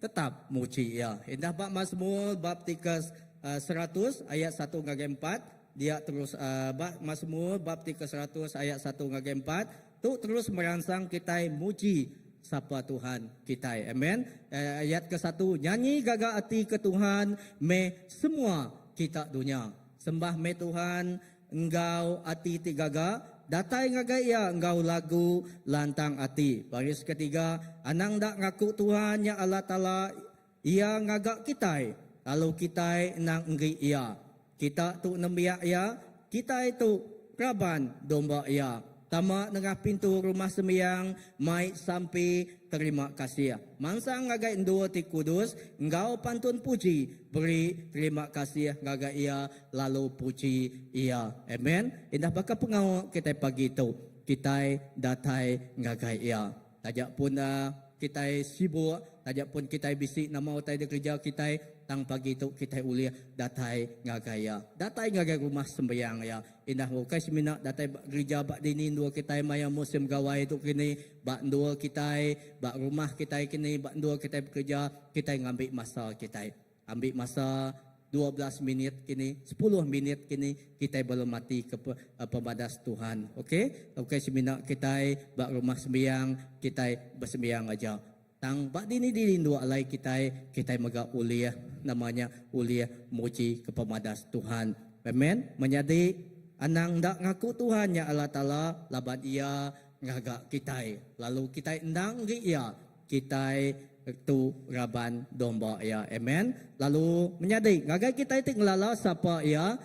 tetap muji Iya. Indah ba Masmur bab ti ke 100 ayat satu ngagai empat, dia terus ba Masmur bab ti ke 100 ayat satu ngagai empat, tu terus meransang kitai muji sapa Tuhan kitai. Amen. Ayat ke satu, Nyanyi gaga ati ke Tuhan meh semua kita dunya. Sembah meh Tuhan enggau ati ti gaga, datai ngagai Iya enggau lagu lantang ati. Baris ketiga, Anang enda ngaku Tuhan nya Allah Taala, Iya ngaga kitai, lalu kitai endang enggi Iya. Kita tu nembiak Iya, kitai tu raban domba Iya. Tama nengah pintu rumah sembiang mai sampi terima kasih. Mansang ngagai endur ti kudus enggau pantun puji beri terima kasih ngagai Iya lalu puji Iya. Amen. Indah baka pengawa kitai pagi tu, kitai datai ngagai Iya. Taja pun kitai sibuk, taja pun kitai bisi nama utai dikereja kitai, tang pagi tu kitai ulih datai ngagai Iya. Datai ngagai rumah sembiang Iya. Indah ukai semina datai ba gerija ba dini endur kitai maya musim gawai tu kini, ba endur kitai, ba rumah kitai kini, ba endur kitai bekereja, kitai ngambi masa kitai. Ambi masa 12 minit kini, 10 minit kini kitai belum mati ke pemadas Tuhan. Okey, ukai semina kitai ba rumah sembiang kitai besembiang aja. Tang ba dini-dini endur alai kitai, kitai mega ulih nama nya ulih muji ke pemadas Tuhan. Amen. Menyadi anang enda ngaku Tuhan nya Allah Taala laban iya ngaga kitai lalu kitai endang enggi iya. Kitai tu raban domba iya. Amen. Lalu menyadi ngagai kitai ti ngelala sapa iya,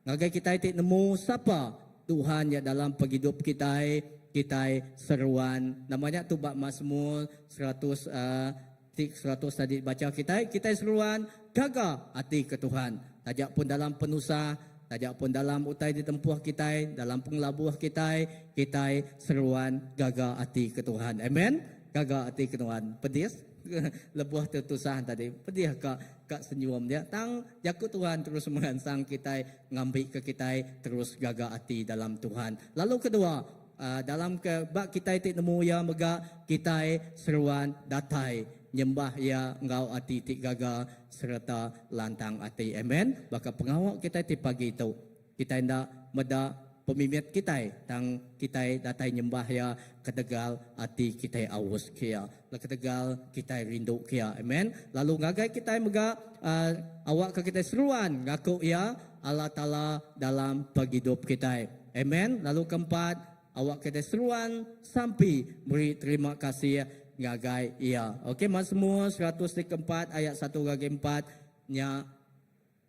ngagai kitai ti nemu sapa Tuhan nya dalam pengidup kitai, kitai seruan. Nama nya tu ba Masmur 100 ti 100 tadi bacha kitai, kitai seruan gaga ati ke Tuhan. Taja pun dalam penusah, taja pun dalam utai ditempuh kitai, dalam pengelabuh kitai, kitai seruan gaga ati ke Tuhan. Amen. Gaga ati ke Tuhan. Pedis lebuh tu tusah tadi. Pedih ka ka senyum dia. Tang jaku Tuhan terus meransang kitai ngambika kitai terus gaga ati dalam Tuhan. Lalu kedua, dalam ke ba kitai ti nemu iya mega kitai seruan datai nyembah iya enggau ati ti gaga sereta lantang ati. Amen. Baka pengawa kitai ti pagi tu, kitai enda meda pemimit kitai tang kitai datai nyembah iya ketegal ati kitai aus ke iya, ketegal kitai rindu ke iya. Amen. Lalu ngagai kitai mega awakka kitai seruan ngaku iya Allah Taala dalam pengidup kitai. Amen. Lalu keempat, awak kitai seruan sampi meri terima kasih ngagai Iya. Okey, Mazmur 104 ayat 1 ngagai 4 nya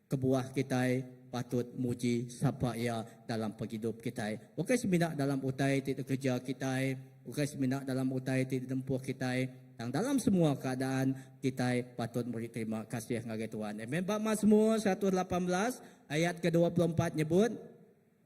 kebuah kitai patut muji sapa Iya dalam pengidup kitai. Ukai semina dalam utai ti dikereja kitai, ukai semina dalam utai ti ditempuh kitai, tang dalam semua keadaan kitai patut meri terima kasih ngagai Tuhan. Amen. Ba Mazmur 118 ayat ke 24 nyebut,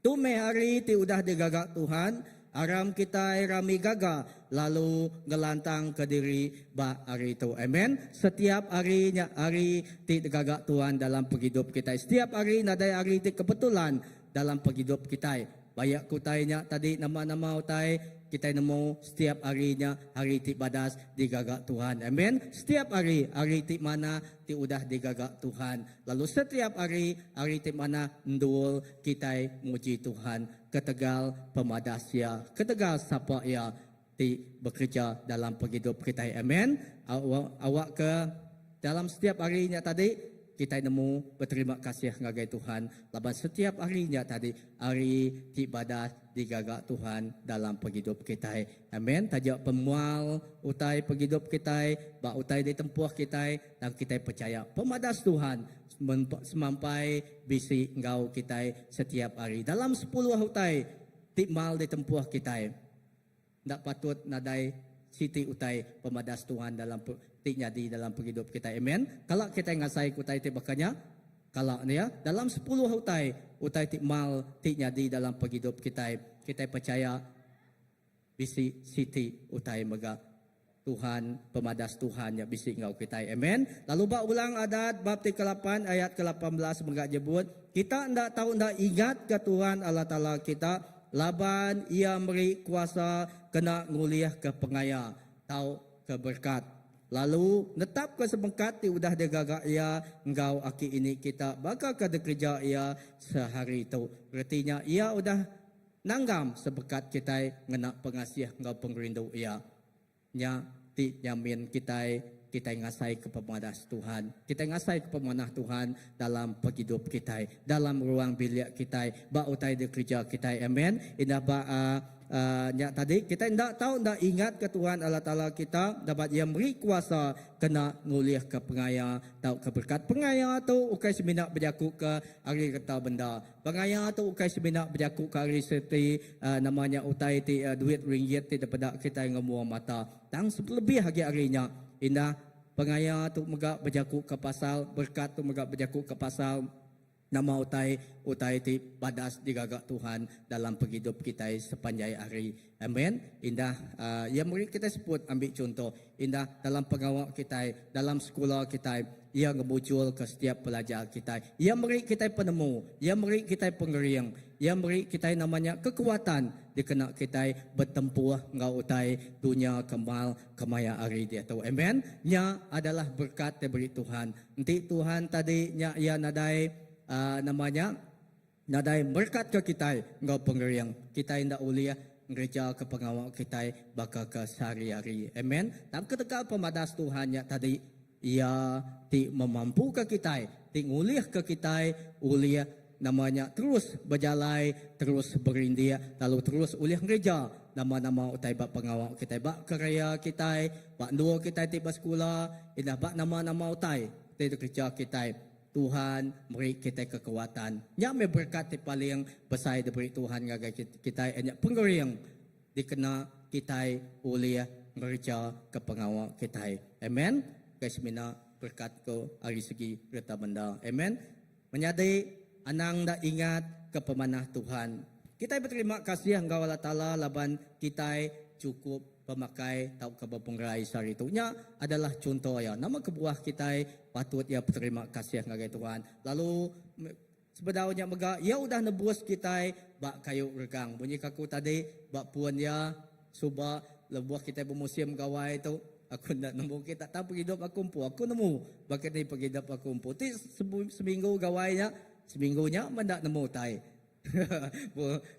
Tu meh hari ti udah digaga Tuhan, aram kitai rami gaga lalu ngelantangka diri ba hari tu. Amen. Setiap hari nya hari ti digaga Tuhan dalam pengidup kitai. Setiap hari nadai hari ti kebetulan dalam pengidup kitai. Bayak ke utai nya tadi nama-nama utai kitai nemu setiap hari nya hari ti badas digaga Tuhan. Amen. Setiap hari hari ti manah ti udah digaga Tuhan. Lalu setiap hari hari ti manah endur kitai muji Tuhan ketegal pemadas Iya, ketegal sapa Iya ti bekereja dalam pengidup kitai. Amen. Awakka dalam setiap hari nya tadi. kitai nemu beterima kasih ngagai Tuhan laban setiap hari nya tadi hari ti badas digaga Tuhan dalam pengidup kitai. Amen. Taja pemual utai pengidup kitai ba utai ditempuh kitai tang kitai pechaya pemadas Tuhan semampai bisi enggau kitai setiap hari. Dalam sepuluh utai ti mal ditempuh kitai enda patut nadai siti utai pemadas Tuhan dalam ti nyadi dalam pengidup kitai. Amen. Kala kitai ngasai ke utai ti baka nya? Kala ne ya. Dalam sepuluh utai, utai ti mal ti nyadi dalam pengidup kitai, kitai pechaya bisi siti utai mega Tuhan, pemadas Tuhan nya bisi enggau kitai. Amen. Lalu ba Ulang Adat bab ti kelapan ayat ke 18 mega nyebut, Kita enda tau enda ingatka Tuhan Allah Taala kita, laban Iya meri kuasa kena ngulihka pengaya tauka berekat, lalu netapka sempekat ti udah digaga Iya enggau aki ini kita baka ke dikereja Iya sehari tu. Reti nya Iya udah Nanggam sebekat kitai ngena pengasih enggau pengerindu Iya. Nya ti nyamin kitai, kitai ngasaika pemadas Tuhan. Kitai ngasaika pemanah Tuhan dalam pengidup kitai, dalam ruang bilik kitai, ba utai dikereja kitai. Amen. Indah ba uhh nya tadi, kitai enda tau enda ingatka Tuhan Allah Taala kita laban Iya meri kuasa kena ngulihka pengaya tauka berekat. Pengaya tu ukai semina bejakuka ari reta benda. Pengaya tu ukai semina bejaku ke ari seti nama nya utai ti duit ringgit ti dipeda kitai enggau mua mata. Tang lebih agi ari nya, indah pengaya tu mega bejaku ke pasal berekat tu mega bejaku ke pasal nama utai utai ti badas digaga Tuhan dalam pengidup kitai sepanjai hari. Amen. Indah iya meri kitai seput ambi chunto indah dalam pengawa kitai, dalam sekula kitai, iya ngemujurka setiap pelajar kitai. Iya meri kitai penemu, iya meri kitai pengering, iya meri kitai nama nya kekuatan dikena kitai betempuh enggau utai dunya ke mal kemaya hari diatu. Amen. Nya adalah berekat ti beri Tuhan. Enti Tuhan tadi nya iya nadai uhh nama nya. Nadai merekatka kitai enggau pengering, kitai enda ulih ngerejaka pengawa kitai baka ke sehari-hari. Amen. Tang ketegal pemadas Tuhan nya tadi, Iya ti memampuka kitai, ti ngulihka kitai ulih nama nya terus bejalai, terus berindik lalu terus ulih ngereja nama-nama utai ba pengawa kitai, ba kereya kitai, ba endur kitai ti besekula, indah ba nama-nama utai ti dikereja kitai. Tuhan meri kitai kekuatan. Nya meh berekat ti paling besai diberi Tuhan ngagai kitai iya nya pengering dikena kitai ulih ngereja ke pengawa kitai. Amen. Ukai semina berekat ke ari segi reta benda. Amen. Menyadi anang enda ingat ke pemanah Tuhan. Kitai beterima kasih enggau Allah Taala laban kitai chukup Pemakai tauka bepengerai sehari tu nya adalah chunto iya nama kebuah kitai patut iya beterima kasih ngagai Tuhan. Lalu sebedau nya mega iya udah nebus kitai ba kayu regang. Munyi ke aku tadi ba pun iya suba lebuh kitai bemusim gawai tu aku enda nemu kita tang pengidup aku empu aku nemu baka ni pengidup aku empu. Ti seminggu gawai nya seminggu nya meh enda nemu utai.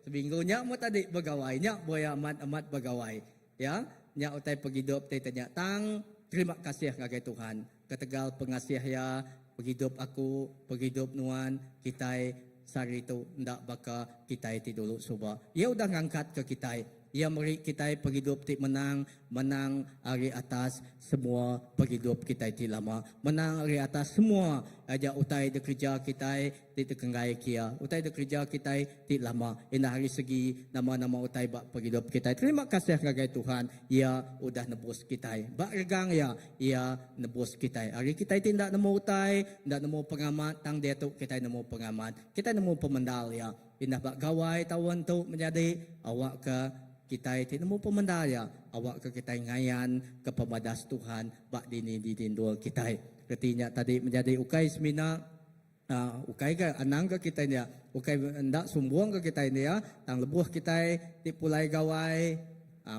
Seminggu nya mu tadi begawai nya buai amat amat begawai ya nya utai pengidup ti tanya tang terima kasih ngagai Tuhan ketegal pengasih iya pengidup aku pengidup nuan kitai sehari tu enda baka kitai ti dulu suba iya udah ngangkat ke kitai iya meri kitai pengidup ti menang menang ari atas semua pengidup kitai ti lama menang ari atas semua aja utai dikereja kitai ti tekenggai kia utai dikereja kitai ti lama indah ari segi nama-nama utai ba pengidup kitai. Terima kasih ngagai Tuhan iya udah nebus kitai. Ba regang iya, iya nebus kitai ari kitai ti enda nemu utai, enda nemu pengamat tang diatu kitai nemu pengamat. Kitai nemu pemendal iya. Indah ba gawai taun tu menyadi awakka kitai ti nemu pemendal iya, awakka kitai ngayan ke pemadas Tuhan ba dini-dini endur kitai. Reti nya tadi menyadi ukai semina. Ukai ga anang ga kitai nya, ukai enda sumbung ga kitai nya, tang lebuh kitai ti pulai gawai,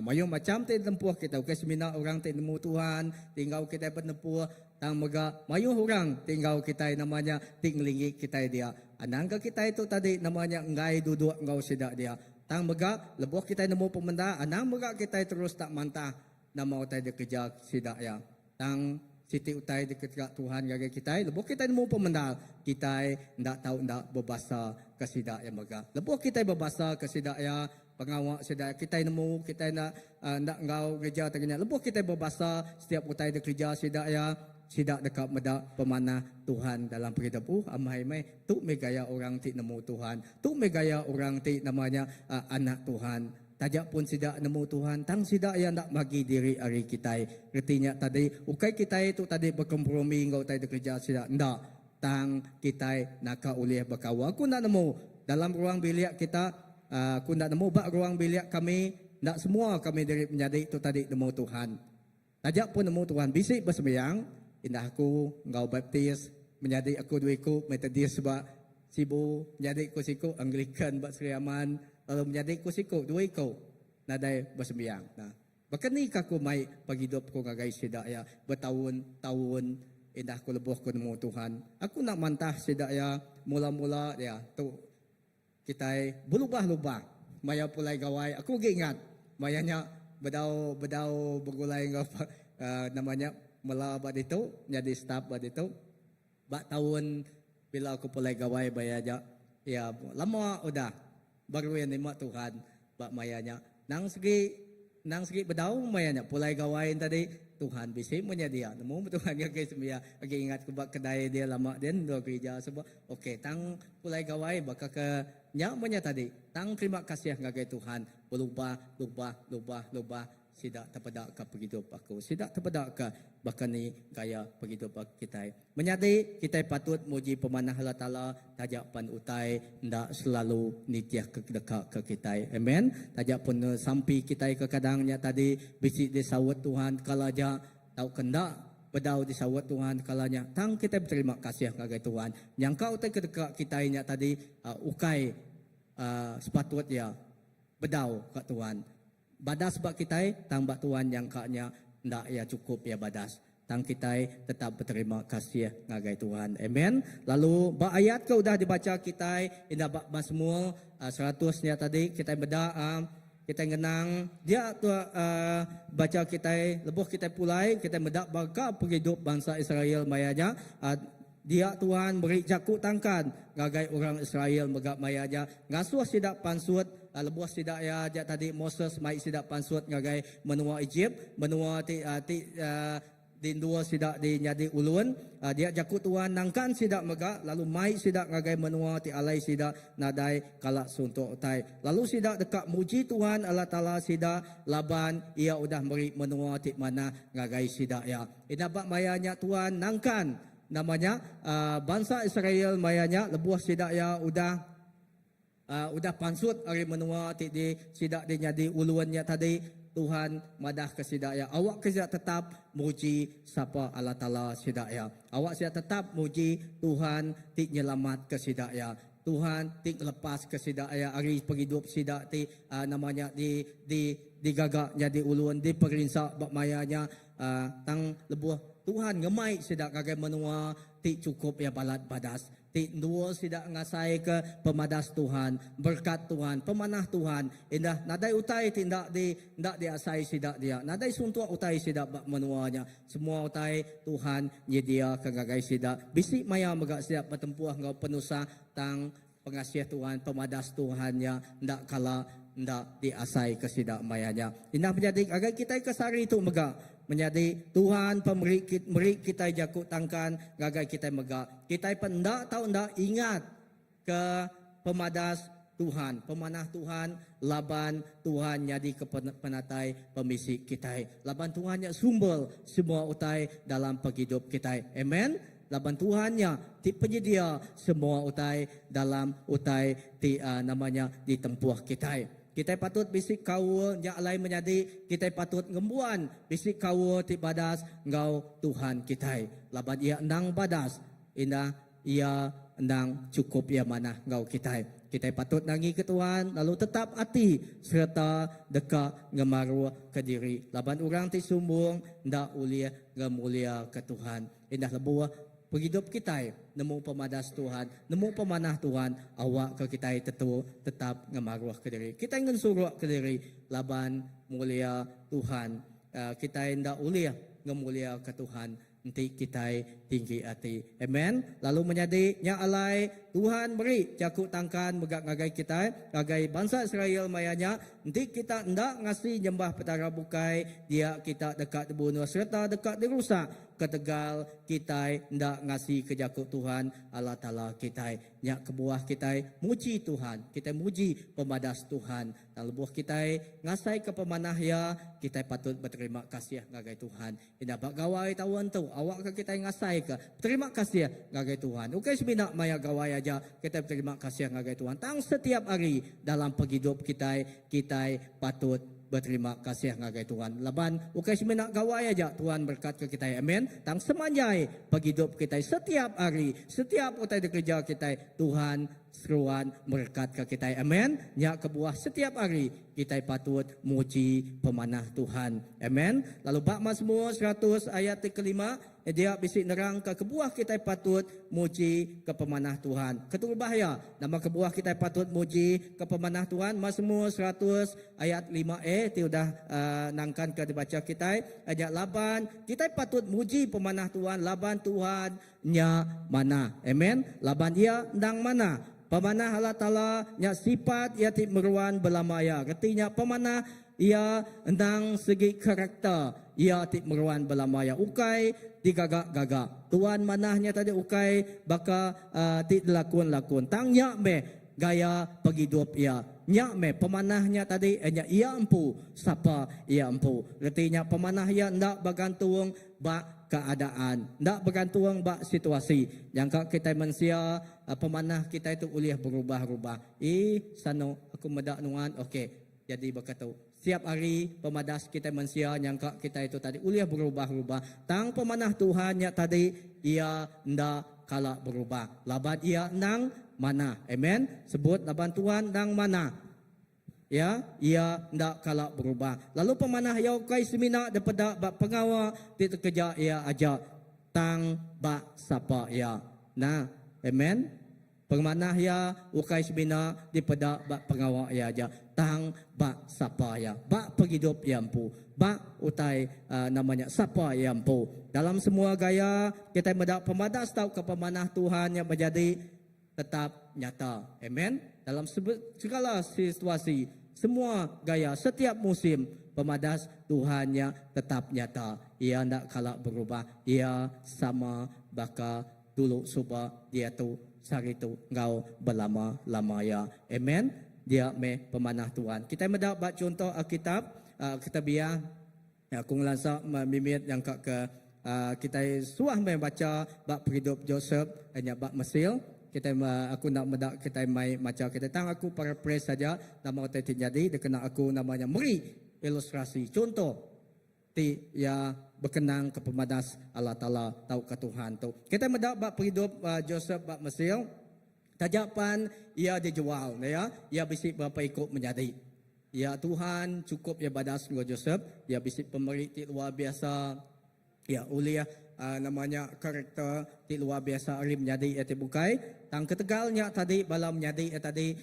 mayuh macham ti ditempuh kitai, ukai semina orang ti nemu Tuhan ti enggau kitai betempuh, tang mega mayuh orang ti enggau kitai nama nya ti ngelinggi kitai dia. Anang ga kitai tu tadi nama nya enggai duduk enggau sida dia. Tang mega lebuh kitai nemu pemendar, anang mega kitai terus tak mantah nama utai dikereja sida iya. Tang. siti utai diketerak Tuhan ngagai kitai, lebuh kitai nemu pemendar, kitai enda tau enda bebasa ke sida iya mega. Lebuh kitai bebasa ke sida iya, pengawa sida iya, kitai nemu kitai enda enda enggau ngereja tang nya. Lebuh kitai bebasa setiap utai dikereja sida iya, sida deka meda pemanah Tuhan dalam pengidup. Uh amai meh, tu meh gaya orang ti nemu Tuhan. Tu meh gaya orang ti nama nya anak Tuhan. Taja pun sida nemu Tuhan, tang sida iya enda magi diri ari kitai. Reti nya tadi, ukai kitai tu tadi bekompromi enggau utai dikereja sida, enda. Tang kitai naka ulih bekaul. Aku enda nemu dalam ruang bilik kita, aku enda nemu ba ruang bilik kami, enda semua kami diri menyadi tu tadi nemu Tuhan. Taja pun nemu Tuhan bisi besembiang, indah aku enggau Baptist, menyadi aku dua iku Methodist ba Sibu, menyadi ku siku Anglican ba Sri Aman, lalu menyadi ku siku dua iku nadai besembiang. Nah, baka ni ka aku mai pengidup ku ngagai sida iya betaun-taun indah ku lebuh ku nemu Tuhan. Aku enda mantah sida iya mula-mula dia tu. Kitai belubah-lubah maya pulai gawai aku agi ingat maya nya bedau bedau begulai enggau nama nya mela ba ditu nyadi staf ba ditu ba taun bila aku pulai gawai maya nya iya lama udah baru iya nerima Tuhan ba maya nya nang segi nang segi bedau maya nya pulai gawai enti tadi Tuhan bisi meh nya dia nemu meh Tuhan ngagai sembiang agi ingat ku ba kedai dia lama din endur gerija suba. Ok tang pulai gawai baka ke nya meh nya tadi tang terima kasih ngagai Tuhan belubah lubah lubah lubah sida tepeda ka pengidup aku sida tepeda ka baka ni gaya pengidup kitai menyadi kitai patut muji pemanah Allah Taala taja pan utai enda selalu nitih ke deka ke kitai amen taja pun sampi kitai kekadang nya tadi bisi disaut Tuhan kala aja tauka enda bedau disaut Tuhan kala nya. Tang kitai beterima kasih ngagai Tuhan. Nyangka utai ke deka kitai nya tadi ukai sepatut iya bedau ka Tuhan. Badas ba kitai tang ba Tuhan nyangka nya enda iya chukup iya badas. Tang kitai tetap beterima kasih ngagai Tuhan. Amen. Lalu ba ayat ke udah dibacha kitai indah ba Mazmur 100 nya tadi kitai meda Kitai ngenang dia tu bacha kitai lebuh kitai pulai kitai meda baka pengidup bansa Israel maya nya. Dia Tuhan meri jaku tangkan ngagai orang Israel mega maya nya ngasuh sida pansut lebuh sida iya ja tadi Moses mai sida pansut ngagai menua Ejip menua ti ti Di endur sida di nyadi ulun, dia jaku Tuhan nangkan sida mega lalu mai sida ngagai menua ti alai sida nadai kala suntuk utai. Lalu sida deka muji Tuhan Allah Taala sida laban Iya udah meri menua ti manah ngagai sida iya. Ina ba maya nya Tuhan nangkan nama nya bansa Israel maya nya lebuh sida iya udah Udah pansut ari menua ti di sida di nyadi ulun nya tadi, Tuhan madahka sida iya, awakka sida tetap muji sapa Allah Taala sida iya. Awak sida tetap muji Tuhan ti nyelamatka sida iya. Tuhan ti ngelepaska sida iya ari pengidup sida ti nama nya di di digaga nyadi ulun, diperinsa ba maya nya. Tang lebuh Tuhan ngemai sida ngagai menua ti chukup iya balat badas, Ti endur sida ngasaika pemadas Tuhan, berekat Tuhan, pemanah Tuhan, indah nadai utai ti enda di enda diasai sida dia. Nadai suntuk utai sida ba menua nya. Semua utai Tuhan nyediaka ngagai sida. Bisi maya mega sida betempuh enggau penusah tang pengasih Tuhan, pemadas Tuhan nya enda kala enda diasaika sida maya nya. Indah menyadi ngagai kitai ke sehari tu mega. Menyadi, Tuhan pemeri meri kitai jaku tangkan ngagai kitai mega. Kitai pen enda tau enda ingat ke pemadas Tuhan, pemanah Tuhan laban Tuhan nyadi ke penatai pemisi kitai. Laban Tuhan nya sumber semua utai dalam pengidup kitai. Amen. Laban Tuhan nya ti penyedia semua utai dalam utai ti nama nya ditempuh kitai. Kitai patut bisi kaul nya alai menyadi kitai patut ngembuan bisi kaul ti badas enggau Tuhan kitai laban Iya endang badas indah Iya endang chukup Iya manah enggau kitai. Kitai patut nangika Tuhan lalu tetap ati sereta deka ngemaruhka diri laban orang ti sumbung enda ulih ngemuliaka Tuhan. Indah lebuh pengidup kitai nemu pemadas Tuhan, nemu pemanah Tuhan, awakka kitai tetu tetap ngemaruhka diri. Kitai ngensurukka diri laban mulia Tuhan. Kitai enda ulih ngemuliaka Tuhan. Enti kitai tinggi ati. Amen. Lalu menyadi, nya alai Tuhan meri jaku tangkan mega ngagai kitai, ngagai bansa Israel maya nya, enti kita enda ngasi nyembah petara bukai, dia kita deka dibunuh sereta deka dirusak ketegal kitai enda ngasika jaku Tuhan Allah Taala kitai. Nya kebuah kitai muji Tuhan, kitai muji pemadas Tuhan. Tang lebuh kitai ngasaika pemanah Iya, kitai patut beterima kasih ngagai Tuhan. Indah ba gawai taun tu, awakka kitai ngasaika beterima kasih ngagai Tuhan. Ukai semina maya gawai aja kitai beterima kasih ngagai Tuhan, tang setiap hari dalam pengidup kitai, kitai patut beterima kasih ngagai Tuhan. Laban ukai semina gawai aja Tuhan berekatka kitai. Amen. Tang semanjai pengidup kitai setiap hari, setiap utai dikereja kitai, Tuhan seruan merekatka kitai. Amen. Nya kebuah setiap hari kitai patut muji pemanah Tuhan. Amen. Lalu ba Masmur 100 ayat ti kelima, dia bisi nerangka kebuah kitai patut muji ke pemanah Tuhan. Keterubah iya, nama kebuah kitai patut muji ke pemanah Tuhan? Masmur 100 ayat 5a ti udah uh, nangkanka dibacha kitai, nya laban kitai patut muji pemanah Tuhan laban Tuhan nya manah. Amen. Laban iya endang manah. Pemanah Allah Taala nya sifat iya ti meruan belama iya. Reti nya pemanah iya endang segi karakter iya ti meruan belama iya. Ukai digaga-gaga. Tuan manah nya tadi ukai baka uh, ti dilakun-lakun. Tang nya meh gaya pengidup iya. Nya meh pemanah nya tadi nya iya empu sapa iya empu. Reti nya pemanah iya enda begantung ba keadaan, enda begantung ba situasi. Nyangka kitai mensia pemanah kitai tu ulih berubah-rubah. Ii sanu aku meda nuan ok jadi baka tu. Siap hari pemadas kitai mensia nyangka kitai tu tadi ulih berubah-rubah. Tang pemanah Tuhan nya tadi iya enda kala berubah laban iya endang manah. Amen. Sebut laban Tuhan endang manah. Iya, iya enda kala berubah. Lalu pemanah iya ukai semina dipeda ba pengawa ti dikereja iya aja, tang ba sapa iya. Nah, amen. Pemanah iya ukai semina dipeda ba pengawa iya aja, tang ba sapa iya, ba pengidup iya empu, ba utai uh, nama nya sapa iya empu. Dalam semua gaya kitai meda pemadas tauka pemanah Tuhan nya menjadi tetap nyata. Amen. Dalam segala situasi, semua gaya, setiap musim, pemadas Tuhan nya tetap nyata. Iya enda kala berubah. Iya sama baka dulu suba, diatu, sehari tu enggau belama-lama iya. Amen. Dia meh pemanah Tuhan. Kitai meda ba chunto Alkitab, Alkitabiah, Aku ngelansa mimit nyangka ke kitai suah meh bacha ba pengidup Joseph nya ba Mesir. Kitai aku enda meda kitai mai macha kitai tang aku paraphrase aja nama utai ti nyadi dikena aku nama nya meri ilustrasi chunto ti iya bekenang ke pemadas Allah Taala tauka Tuhan tu. Kitai meda ba pengidup Joseph ba Mesir taja pan iya dijual iya, iya bisi berapa iku menyadi. Ya Tuhan, chukup iya badas enggau Josep. Iya bisi pemeri ti luar biasa. Iya ulih uh, nama nya karakter ti luar biasa ari menyadi iya ti bukai. Tang ketegal nya tadi bala menyadi iya tadi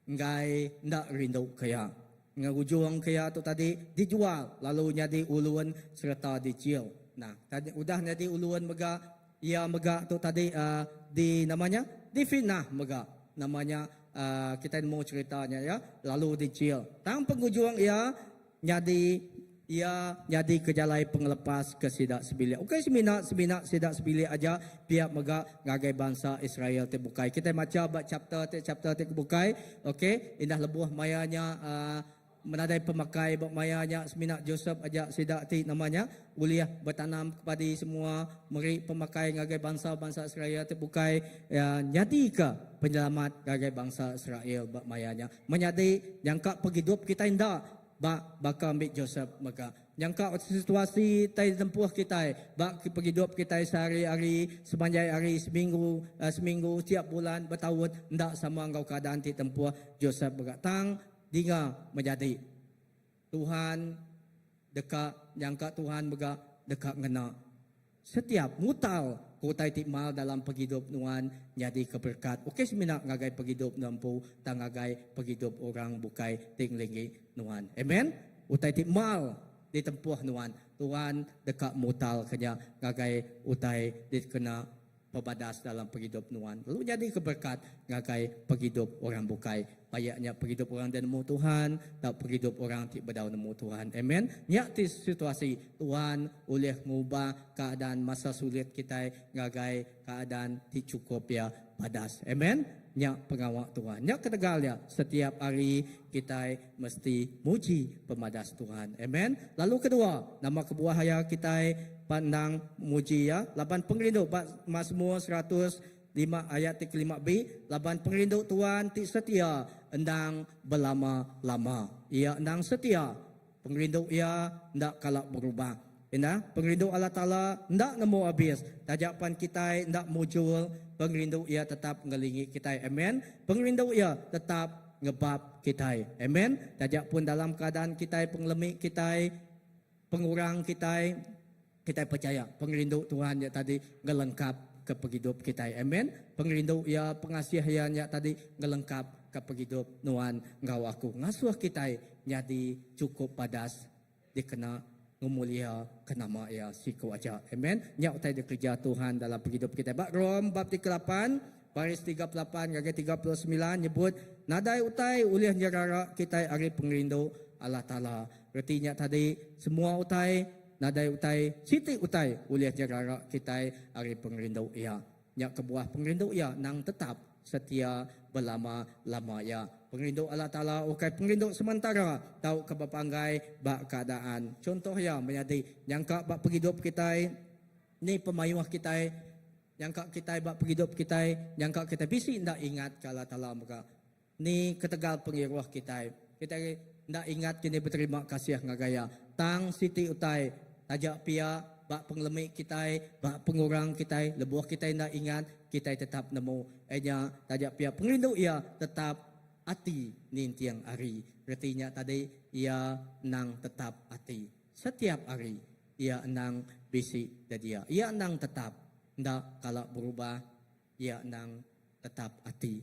enggai enda rindu ke iya. Enggau ujung ke iya tu tadi dijual lalu nyadi ulun sereta dijil. Nah, tadi udah nyadi ulun mega Iya mega tu tadi uh, di nama nya difitnah mega nama nya uh, kitai nemu cerita nya ya lalu dijil. Tang pengujung iya nyadi iya nyadi ke jalai pengelepas ke sida sebilik. Ukai semina semina sida sebilik aja pia mega ngagai bangsa Israel ti bukai. Kitai macha ba chapter ti chapter ti bukai okey indah lebuh maya nya uh, Menadai pemakai ba maya nya semina Josep aja sida ti nama nya ulih betanam ke padi semua meri pemakai ngagai bansa-bansa Israel ti bukai iya nyadika penyelamat ngagai bansa Israel ba maya nya. Menyadi nyangka pengidup kitai enda ba baka ambi Josep mega. Nyangka situasi tai ditempuh kitai ba pengidup kitai sehari-hari semanjai hari seminggu seminggu tiap bulan betaun enda sama enggau keadaan ti tempuh Josep mega. Tang Dinga menyadi. Tuhan deka nyangka Tuhan mega deka ngena setiap mutal ke utai ti mal dalam pengidup nuan nyadika berekat ukai semina ngagai pengidup nuan empu tang ngagai pengidup orang bukai ti ngelinggi nuan. Amen. Utai ti mal. ditempuh nuan, Tuhan deka mutalka nya ngagai utai dikena pebadas dalam pengidup nuan lalu nyadika berekat ngagai pengidup orang bukai. Bayak nya pengidup orang da nemu Tuhan tau pengidup orang ti bedau nemu Tuhan. Amen. Nya ti situasi Tuhan ulih ngubah keadaan masa sulit kitai ngagai keadaan ti chukup iya badas. Amen. Nya pengawa Tuhan. Nya ketegal iya setiap hari kitai mesti muji pemadas Tuhan. Amen. Lalu kedua, nama kebuah iya kitai pan endang muji iya? Laban pengerindu ba Masmur 105 ayat ti kelima B, laban pengerindu Tuhan ti setia endang belama-lama. Iya endang setia. Pengerindu iya enda kala berubah. Indah, pengerindu Allah Taala enda nemu abis. Taja pan kitai enda mujur, pengerindu Iya tetap ngelingi kitai. Amen. Pengerindu Iya tetap ngebap kitai. Amen. Taja pun dalam keadaan kitai, pengelemi kitai, pengurang kitai, kitai pechaya pengerindu Tuhan nya tadi ngelengkap ke pengidup kitai. Amen. Pengerindu Iya, pengasih Iya nya tadi ngelengkap ke pengidup nuan enggau aku. Ngasuh kitai nyadi chukup badas dikena ngemulia ke nama Iya siku aja. Amen. Nya utai dikereja Tuhan dalam pengidup kitai. Ba Rom bab ti kelapan, baris 38 ngagai 39 nyebut, Nadai utai ulih nyerara kitai ari pengerindu Allah Taala. Reti nya tadi, semua utai, nadai utai, siti utai ulih nyerara kitai ari pengerindu Iya. Nya kebuah pengerindu Iya nang tetap setia belama-lama iya. Pengerindu Allah Taala ukai pengerindu sementara tauka bepanggai ba keadaan. Chunto iya menyadi nyangka ba pengidup kitai ni pemayuh kitai nyangka kitai ba pengidup kitai nyangka kitai bisi enda ingatka Allah Taala mega. Ni ketegal pengiruh kitai. Kitai enda ingat kini beterima kasih ngagai Iya. Tang siti utai, taja pia, ba pengelemi kitai, ba pengurang kitai, lebuh kitai enda ingat, kitai tetap nemu Iya nya, taja pia pengerindu Iya tetap ati ninting hari. Reti nya tadi, Iya endang tetap ati. Setiap hari, Iya endang bisi dedia. Iya endang tetap, enda kala berubah. Iya endang tetap ati.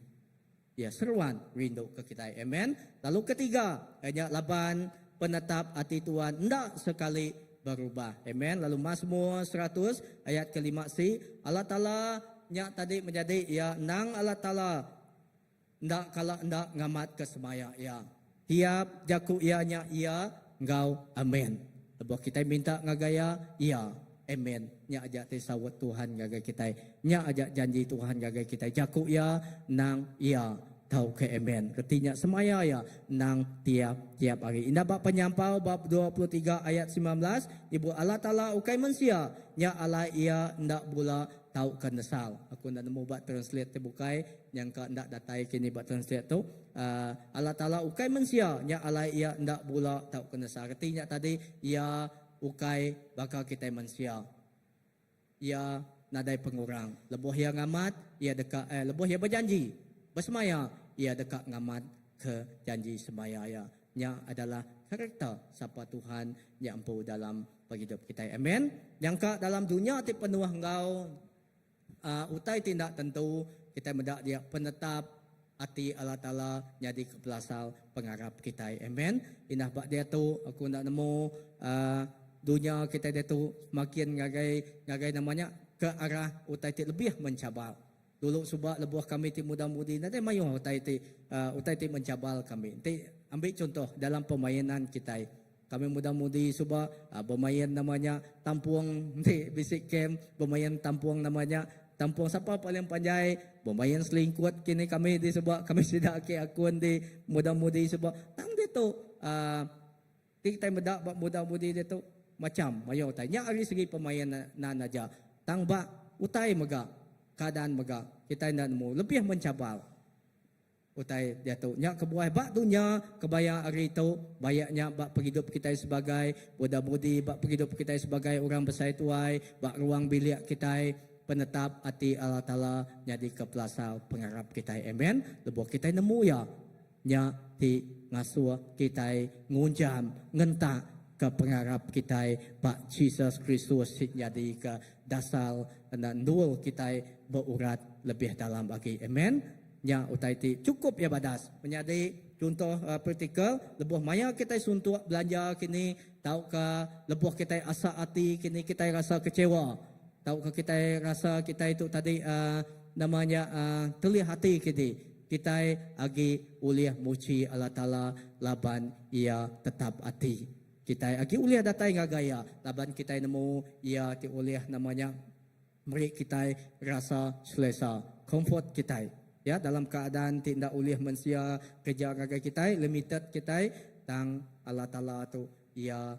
Iya seruan rindu ke kitai. Amen. Lalu ketiga, iya nya laban penetap ati Tuhan enda sekali berubah. Amen. Lalu Masmur 100 ayat kelima si, Allah Taala nya tadi menyadi iya endang Allah Taala enda kala enda ngamatka semaya iya. Tiap jaku iya nya iya enggau amen. Lebuh kitai minta ngagai iya, iya amen. Nya aja ti saut Tuhan ngagai kitai. Nya aja janji Tuhan ngagai kitai. Jaku iya endang iya tauka amen. Reti nya semaya iya endang tiap-tiap hari. Indah ba Penyampau bab 23 ayat 19, Ibu Allah Taala ukai mensia, nya alai iya enda bula tauka nesal. Aku enda nemu ba translate ti bukai nyangka enda datai kini ba translate tu. Allah Taala ukai mensia, nya alai iya enda bula tauka nesal. Reti nya tadi iya ukai baka kitai mensia. Iya nadai pengurang. Lebuh iya ngamat, iya deka eh lebuh iya bejanji, besemaya, iya deka ngamat ke janji semaya iya. Nya adalah karakter sapa Tuhan nya empu dalam pengidup kitai. Amen. Nyangka dalam dunya ti penuh enggau Utai ti enda tentu kitai meda dia penetap ati Allah Taala nyadika pelasar pengarap kitai. Amen. Indah ba diatu aku enda nemu dunya kitai diatu semakin ngagai ngagai nama nya ke arah utai ti lebih mencabar. Dulu suba lebuh kami ti muda mudi nadai mayuh utai ti utai ti mencabar kami. Enti ambi chuntoh dalam permainan kitai. Kami muda mudi suba bemain nama nya tampung enti bisi kem bemain tampung nama nya tampung sapa paling panjai bemain selingkut kini kami di suba kami sida ake akun di muda mudi suba tang ditu uhh ti kitai meda ba muda mudi ditu macam mayuh utai nya ari segi pemain nan aja tang ba utai mega keadaan mega kitai enda nemu lebih mencabar. Utai diatu nya kebuah ba dunya kebaya ari tu bayak nya ba pengidup kitai sebagai buda budi ba pengidup kitai sebagai orang besai tuai ba ruang bilik kitai penetap ati Allah Taala nyadika pelasar pengarap kitai amen lebuh kitai nemu iya nya ti ngasuh kitai ngunjam ngentak ke pengarap kitai ba Jesus Kristus ti nyadika dasar enda endur kitai beurat lebih dalam agi amen. Nya utai ti chukup iya badas. Menyadi chunto praktikal lebuh maya kitai suntuk belanja kini. Tauka lebuh kitai asa ati kini kitai rasa kecewa tauka kitai rasa kitai tu tadi uhh nama nya uhh telih ati kini kitai agi ulih muji Allah Taala laban iya tetap ati. Kitai agi ulih datai ngagai iya laban kitai nemu iya ti ulih nama nya meri kitai rasa selesa, comfort kitai. Ya dalam keadaan ti enda ulih mensia kereja ngagai kitai, limited kitai, tang Allah Taala tu iya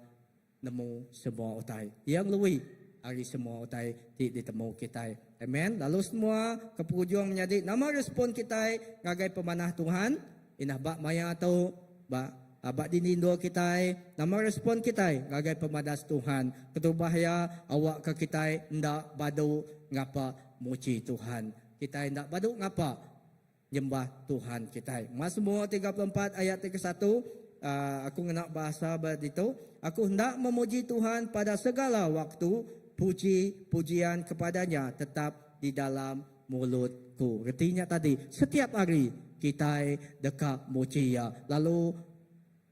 nemu semua utai. Iya ngelui ari semua utai ti ditemu kitai. Amen. Lalu semua ke pengujung menyadi nama respon kitai ngagai pemanah Tuhan? Indah ba maya tu, ba ba dini endur kitai, nama respon kitai ngagai pemadas Tuhan? Keterubah iya, awakka kitai enda badu ngapa muji Tuhan. Kitai enda badu ngapa nyembah Tuhan kitai. Mazmur 34 ayat ti kesatu, aku ngena bahasa ba ditu, Aku hendak memuji Tuhan pada segala waktu, puji pujian kepadanya tetap di dalam mulutku. Reti nya tadi, setiap hari kitai deka muji Iya. Lalu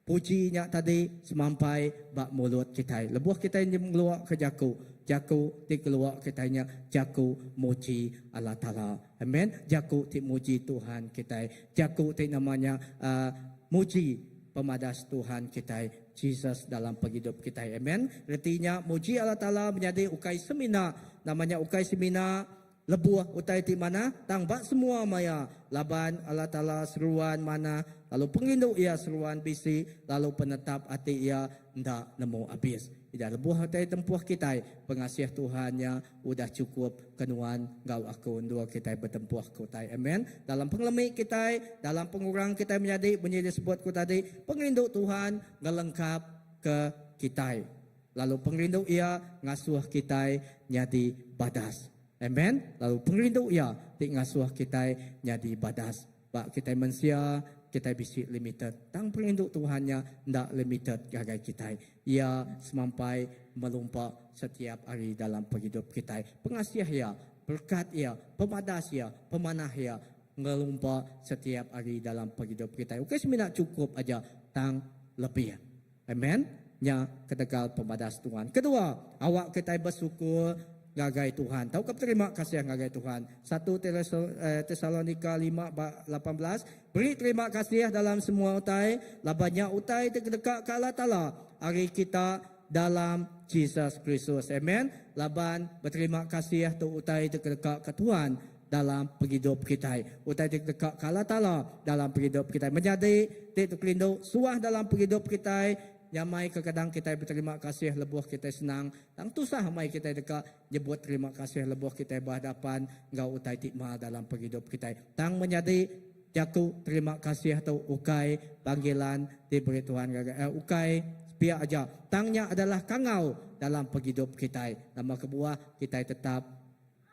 puji nya tadi semampai ba mulut kitai. Lebuh kitai ngeluaka jaku, jaku ti keluaka kitai nya jaku muji Allah Taala. Amen. Jaku ti muji Tuhan kitai. Jaku ti nama nya uhh muji pemadas Tuhan kitai, Jesus dalam pengidup kitai. Amen. Reti nya muji Allah Taala menyadi ukai semina nama nya ukai semina Lebuh utai ti manah tang ba semua maya, laban Allah Taala seruan manah lalu pengerindu Iya seruan bisi lalu penetap ati Iya enda nemu abis. Ida lebuh utai tempuh kitai, pengasih Tuhan nya udah chukup ke nuan enggau aku endur kitai betempuh ke utai. Amen. Dalam pengelemi kitai, dalam pengurang kitai menyadi munyi disebut ku tadi, pengerindu Tuhan ngelengkap ke kitai. Lalu pengerindu Iya ngasuh kitai nyadi badas. Amen. Lalu pengerindu Iya ti ngasuh kitai nyadi badas. Ba kitai mensia, kitai bisi limited. Tang pengerindu Tuhan nya enda limited ngagai kitai. Iya semampai melumpa setiap hari dalam pengidup kitai. Pengasih Iya, berekat Iya, pemadas Iya, pemanah Iya ngelumpa setiap hari dalam pengidup kitai. Ukai semina chukup aja tang lebih. Amen. Nya ketegal pemadas Tuhan. Kedua, awak kitai besyukur ngagai Tuhan tauka beterima kasih ngagai Tuhan. Satu Tesalonika lima ba 18, Beri terima kasih dalam semua utai, laban nya utai ti kedeka ke Allah Taala ari kita dalam Jesus Kristus. Amen. Laban beterima kasih tu utai ti kedeka ke Tuhan dalam pengidup kitai. Utai ti deka ke Allah Taala dalam pengidup kitai. Menyadi ti tekerindu suah dalam pengidup kitai, nyamai kekadang kitai beterima kasih lebuh kitai senang, tang tusah amai kitai deka nyebut terima kasih lebuh kitai behadapan enggau utai ti mal dalam pengidup kitai. Tang menyadi, jaku terima kasih tu ukai panggilan ti beri Tuhan ngagai eh, ukai sepia aja. Tang nya adalah kangau dalam pengidup kitai. Nama kebuah kitai tetap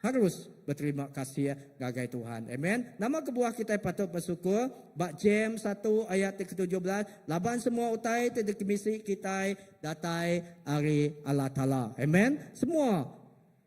Harus beterima kasih ngagai Tuhan. Amen. Nama kebuah kitai patut besyukur? Ba James satu ayat ti ketujuh belas, laban semua utai ti dikemisi kitai datai ari Allah Taala. Amen. Semua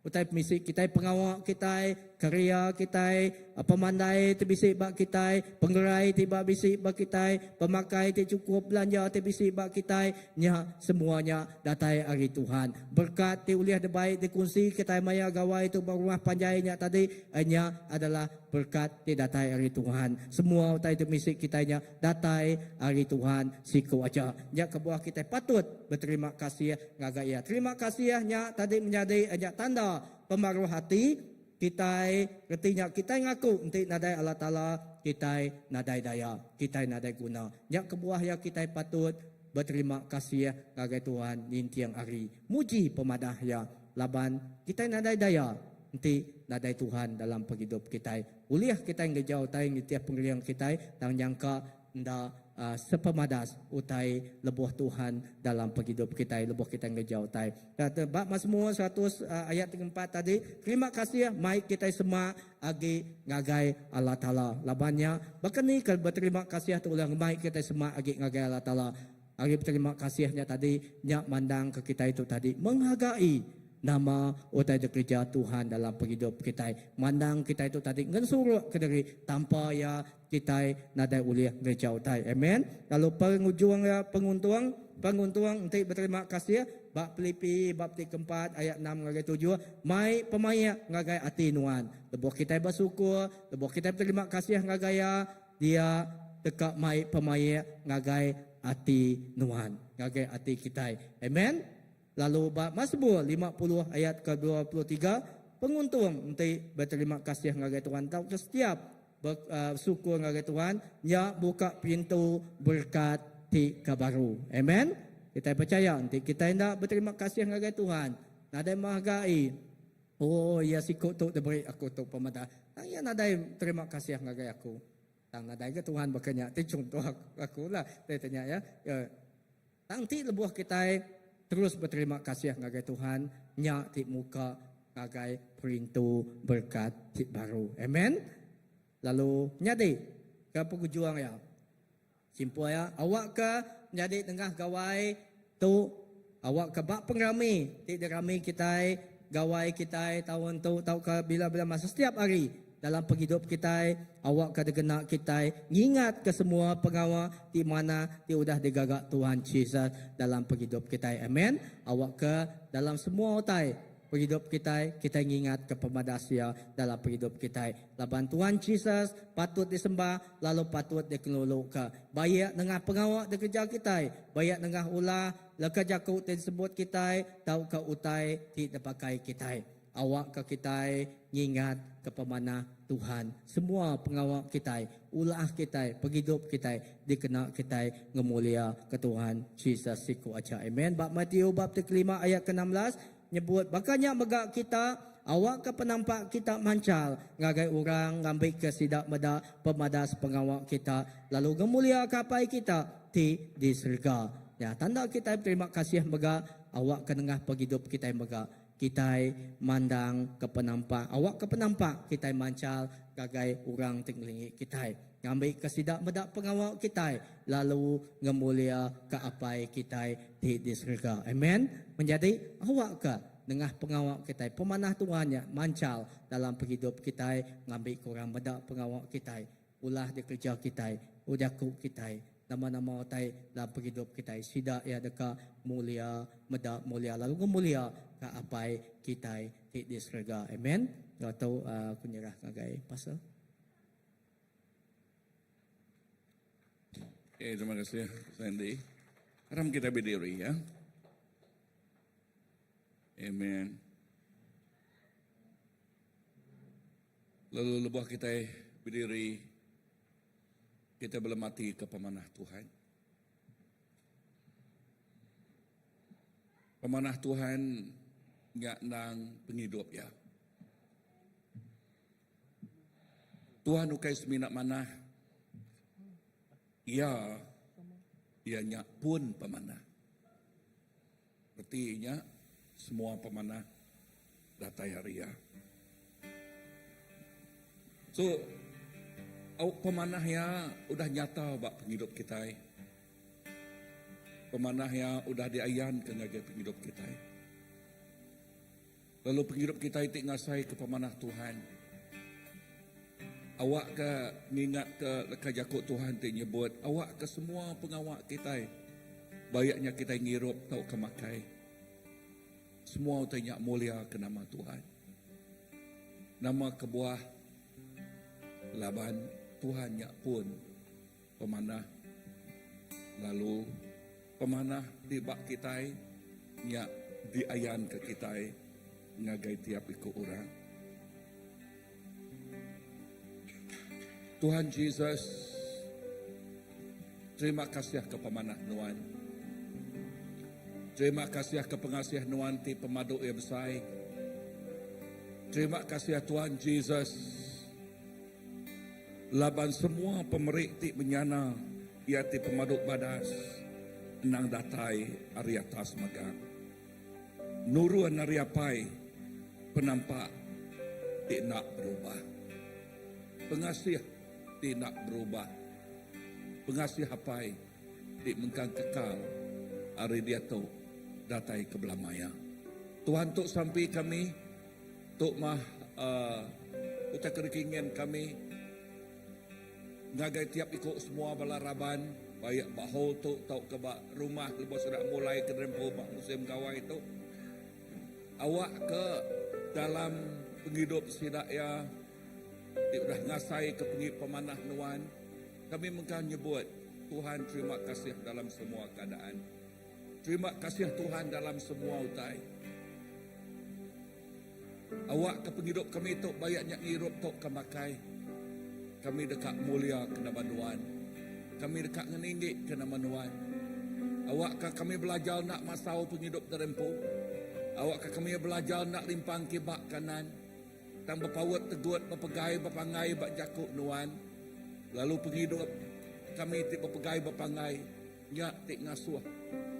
utai pemisi kitai, pengawa kitai, kereja kitai, pemandai ti bisi ba kitai, pengerai ti ba bisi ba kitai, pemakai ti chukup, belanja ti bisi ba kitai, nya semua nya datai ari Tuhan. Berkat ti ulih dibai dikunsi kitai maya gawai tu ba rumah panjai nya tadi nya adalah berkat ti datai ari Tuhan. Semua utai ti misi kitai nya datai ari Tuhan siku aja. Nya kebuah kitai patut beterima kasih ngagai Iya. Terima kasih nya tadi menyadi nya tanda pemaruh ati kitai reti nya kitai ngaku enti nadai Allah Taala kitai nadai daya, kitai nadai guna. Nya kebuah iya kitai patut Beterima kasih ngagai Tuhan ninting hari. Muji pemadah Iya laban kitai nadai daya enti nadai Tuhan dalam pengidup kitai. Ulih kitai ngereja utai nitih pengering kitai tang nyangka enda sepemadas utai lebuh Tuhan dalam pengidup kitai lebuh kitai ngereja utai. Ba Mazmur 100 ayat 34 tadi, terima kasih mai kitai semak agi ngagai Allah Taala. Laban nya, baka ni ke beterima kasih tu ulih ngemai kitai semak agi ngagai Allah Taala? Ari beterima kasih nya tadi, nya mandangka kitai tu tadi menghargai. Nama utai dikereja Tuhan dalam pengidup kitai. Mandang kitai tu tadi ngensuruk kediri tanpa iya kitai nadai ulih ngereja utai. Amen. Lalu pengujung iya penguntung, penguntung enti beterima kasih ba Pilipi bab ti keempat ayat enam ngagai tujuh mai pemaik ngagai ati nuan. Lebuh kitai besyukur, lebuh kitai beterima kasih ngagai iya, dia deka mai pemaik ngagai ati nuan, ngagai ati kitai. Amen. Lalu ba Masmur 50 ayat ke 23, penguntung enti beterima kasih ngagai Tuhan tauka setiap besyukur ngagai Tuhan, nya buka pintu berekat ti ke baru. Amen. Kitai pechaya enti kitai enda beterima kasih ngagai Tuhan, nadai menghargai, oh iya siku tu diberi aku tu pemadah. Tang iya nadai terima kasih ngagai aku. Tang nadai ga Tuhan baka nya. Ti chunto aku lah, ti tanya iya. Tang enti lebuh kitai terus beterima kasih ngagai Tuhan, nya ti muka ngagai perintu berekat ti baru. Amen. Lalu nyadi ke pengujung iya, simpul iya, awakka nyadi nengah gawai tu, awakka ba pengerami ti dirami kitai, gawai kitai taun tu tauka bila-bila masa setiap hari, Dalam pengidup kitai, awakka dikena kitai ngingatka semua pengawa ti manah ti udah digaga Tuhan Jesus dalam pengidup kitai. Amen. Awakka dalam semua utai pengidup kitai, kitai ngingatka pemadas Iya dalam pengidup kitai. Laban Tuhan Jesus patut disembah lalu patut dikeluluka. Baik nengah pengawa dikereja kitai, baik nengah ulah, leka jaku ti disebut kitai tauka utai ti dipakai kitai. Awakka kitai ngingatka pemanah Tuhan. Semua pengawa kitai, ulah kitai, pengidup kitai dikena kitai ngemuliaka Tuhan Jesus siku aja. Amen. Ba Matthew bab ti kelima ayat ke 16 nyebut, Baka nya mega kita, awakka penampak kita manchal ngagai orang ngambika sida meda pemadas pengawa kita lalu ngemuliaka Apai kita ti di serega. Nya tanda kitai beterima kasih mega awakka nengah pengidup kitai mega. Kitai mandang ke penampak awakka penampak kitai manchal ngagai orang ti ngelingi kitai, ngambika sida meda pengawa kitai lalu ngemuliaka Apai kitai ti di serega. Amen. Menyadi, awakka nengah pengawa kitai pemanah Tuhan nya manchal dalam pengidup kitai ngambika orang meda pengawa kitai. Ulah dikereja kitai, ujaku kitai, nama-nama utai dalam pengidup kitai, sida iya deka mulia meda mulia lalu ngemulia ka Apai kitai ti di serega. Amen. Enggau tu aku nyerah ngagai pastor. Okay, terima kasih Sandy. Aram kita berdiri ya. Amen. Lalu lebuh kitai bediri, kitai belematika pemanah Tuhan. Pemanah Tuhan nya endang pengidup iya. Tuhan ukai semina manah, iya iya nya pun pemanah. Reti nya, semua pemanah datai ari Iya. So, au pemanah Iya udah nyata ba pengidup kitai. Pemanah Iya udah diayanka ngagai pengidup kitai. Lalu pengidup kitai ti ngasaika pemanah Tuhan. Awakka ngingatka leka jaku Tuhan ti nyebut, awakka semua pengawa kitai, baik nya kitai ngirup tauka makai, semua utai nya muliaka nama Tuhan. Nama kebuah? Laban Tuhan nya pun pemanah lalu pemanah ti ba kitai nya diayanka kitai ngagai tiap iku orang. Tuhan Jesus, terima kasih ke pemanah Nuan. Terima kasih ke pengasih Nuan ti pemadu iya besai. Terima kasih Tuhan Jesus laban semua pemeri ti menyana iya ti pemadu badas endang datai ari atas mega. Nurun ari Apai penampak ti enda berubah. Pengasih ti enda berubah. Pengasih Apai ti mengkang kekal ari diatu datai ke belama iya. Tuhan tu sampi kami, tu mah uh, utai ke dikingin kami ngagai tiap iku semua bala raban baik ba hall tu tauka ba rumah lebuh sida mulai ke derempu ba musim gawai tu. Awak ke dalam pengidup sida iya ti udah ngasai ke pengi pemanah nuan, kami mega nyebut Tuhan terima kasih dalam semua keadaan. Terima kasih Tuhan dalam semua utai. Awak ke pengidup kami tu bayak nya ngirup tauka makai. Kami deka mulia ke nama Nuan. Kami deka ngeninggi ke nama Nuan. Awakka kami belajar enda masau pengidup diri empu. Awakka kami belajar enda limpang kiba kanan. Tang bepaut tegut bepegai bepanggai ba jaku Nuan. Lalu pengidup kami ti bepegai bepanggai nya ti ngasuh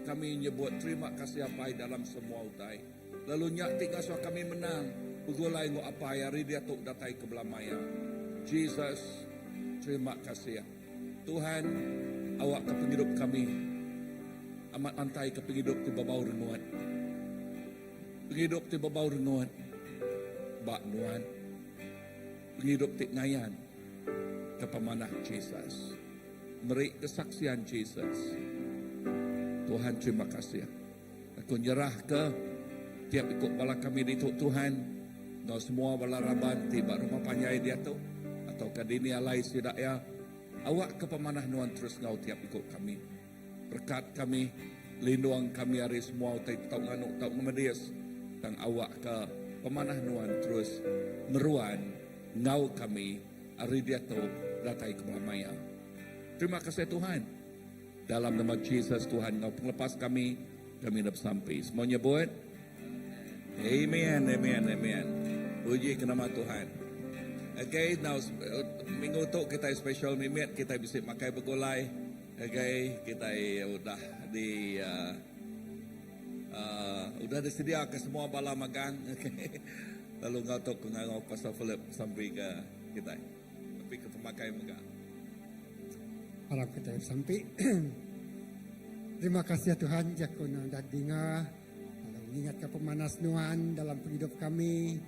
kami nyebut terima kasih Apai dalam semua utai. Lalu nya ti ngasuh kami menang begulai enggau Apai ari diatu datai ke belama iya. Jesus, terima kasih. Tuhan, awakka pengidup kami amat mantaika pengidup ti bebau rengut. Pengidup ti bebau rengut ba Nuan. Pengidup ti ngayan ke pemanah Jesus. Meri kesaksian Jesus. Tuhan terima kasih. Aku nyerahka tiap iku bala kami ditu Tuhan enggau semua bala raban ti ba rumah panjai diatu atauka dini alai sida iya awakka pemanah nuan terus enggau tiap iku kami. Berekat kami, lindung kami ari semua utai ti tau nganu tau ngemedis tang awakka pemanah nuan terus meruan enggau kami ari diatu datai ke bala maya. Terima kasih Tuhan. Dalam nama Jesus Tuhan enggau pengelepas kami, kami enda besampi. Semua nyebut, Amen, amen, amen. Puji ke nama Tuhan. Okay, now minggu tu kita special mimit, kita bisi makai begulai. Okay, kita udah di uh, uh, udah disedia ke semua bala magang. Okay. Lalu enggau tu ke ngangau Pastor Philip sampai ke kita. Tapi ke pemakai mega. Arap kitai besampi. Terima kasih Tuhan jaku nuan udah dinga lalu ngingatka pemanas nuan dalam pengidup kami.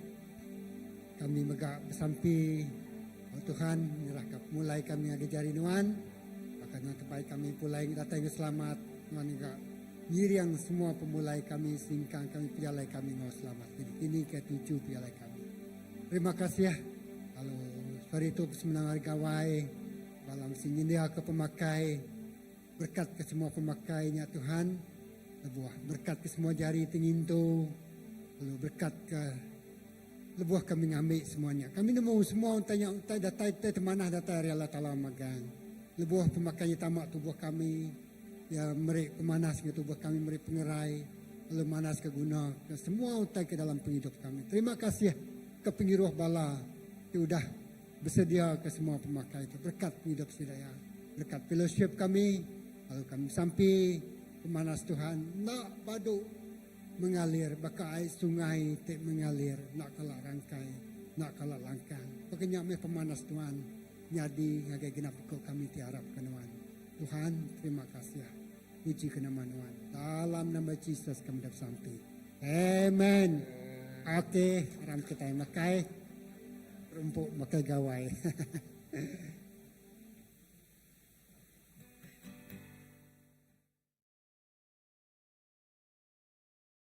Kami mega besampi oh Tuhan nyerahka pemulai kami ngagai jari nuan. Baka nuan terbaik kami pulai datai enggau selamat. Nuan mega ngiring semua pemulai kami singkang kami pejalai kami enggau selamat. Kini ke tuju pejalai kami. Terima kasih lalu sehari tu semenang hari gawai bala mesti nyendiaka pemakai berkat ke semua pemakai nya Tuhan lebuh berkat ke semua jari ti ngintu lalu berkat ke lebuh kami ngambi semua nya kami nemu semua utai nya utai datai utai ti manah datai ari Allah Taala magang lebuh pemakai nya tama tubuh kami Iya meri pemanas ngagai tubuh kami, meri pengerai, lalu manas ke guna ke semua utai ke dalam pengidup kami. Terima kasih ke pengiruh bala ti udah besedia ke semua pemakai tu. Berkat pengidup sida iya. Berkat fellowship kami, lalu kami besampi pemanas Tuhan enda badu mengalir baka ai sungai ti mengalir enda kala rangkai, enda kala langkang. Baka nya meh pemanas Tuhan nyadi ngagai genap iku kami ti arapka Nuan. Tuhan, terima kasih. Puji ke nama Nuan. Dalam nama Jesus kami dah besampi. Amen. Okey, aram kitai makai rumpuk makai gawai.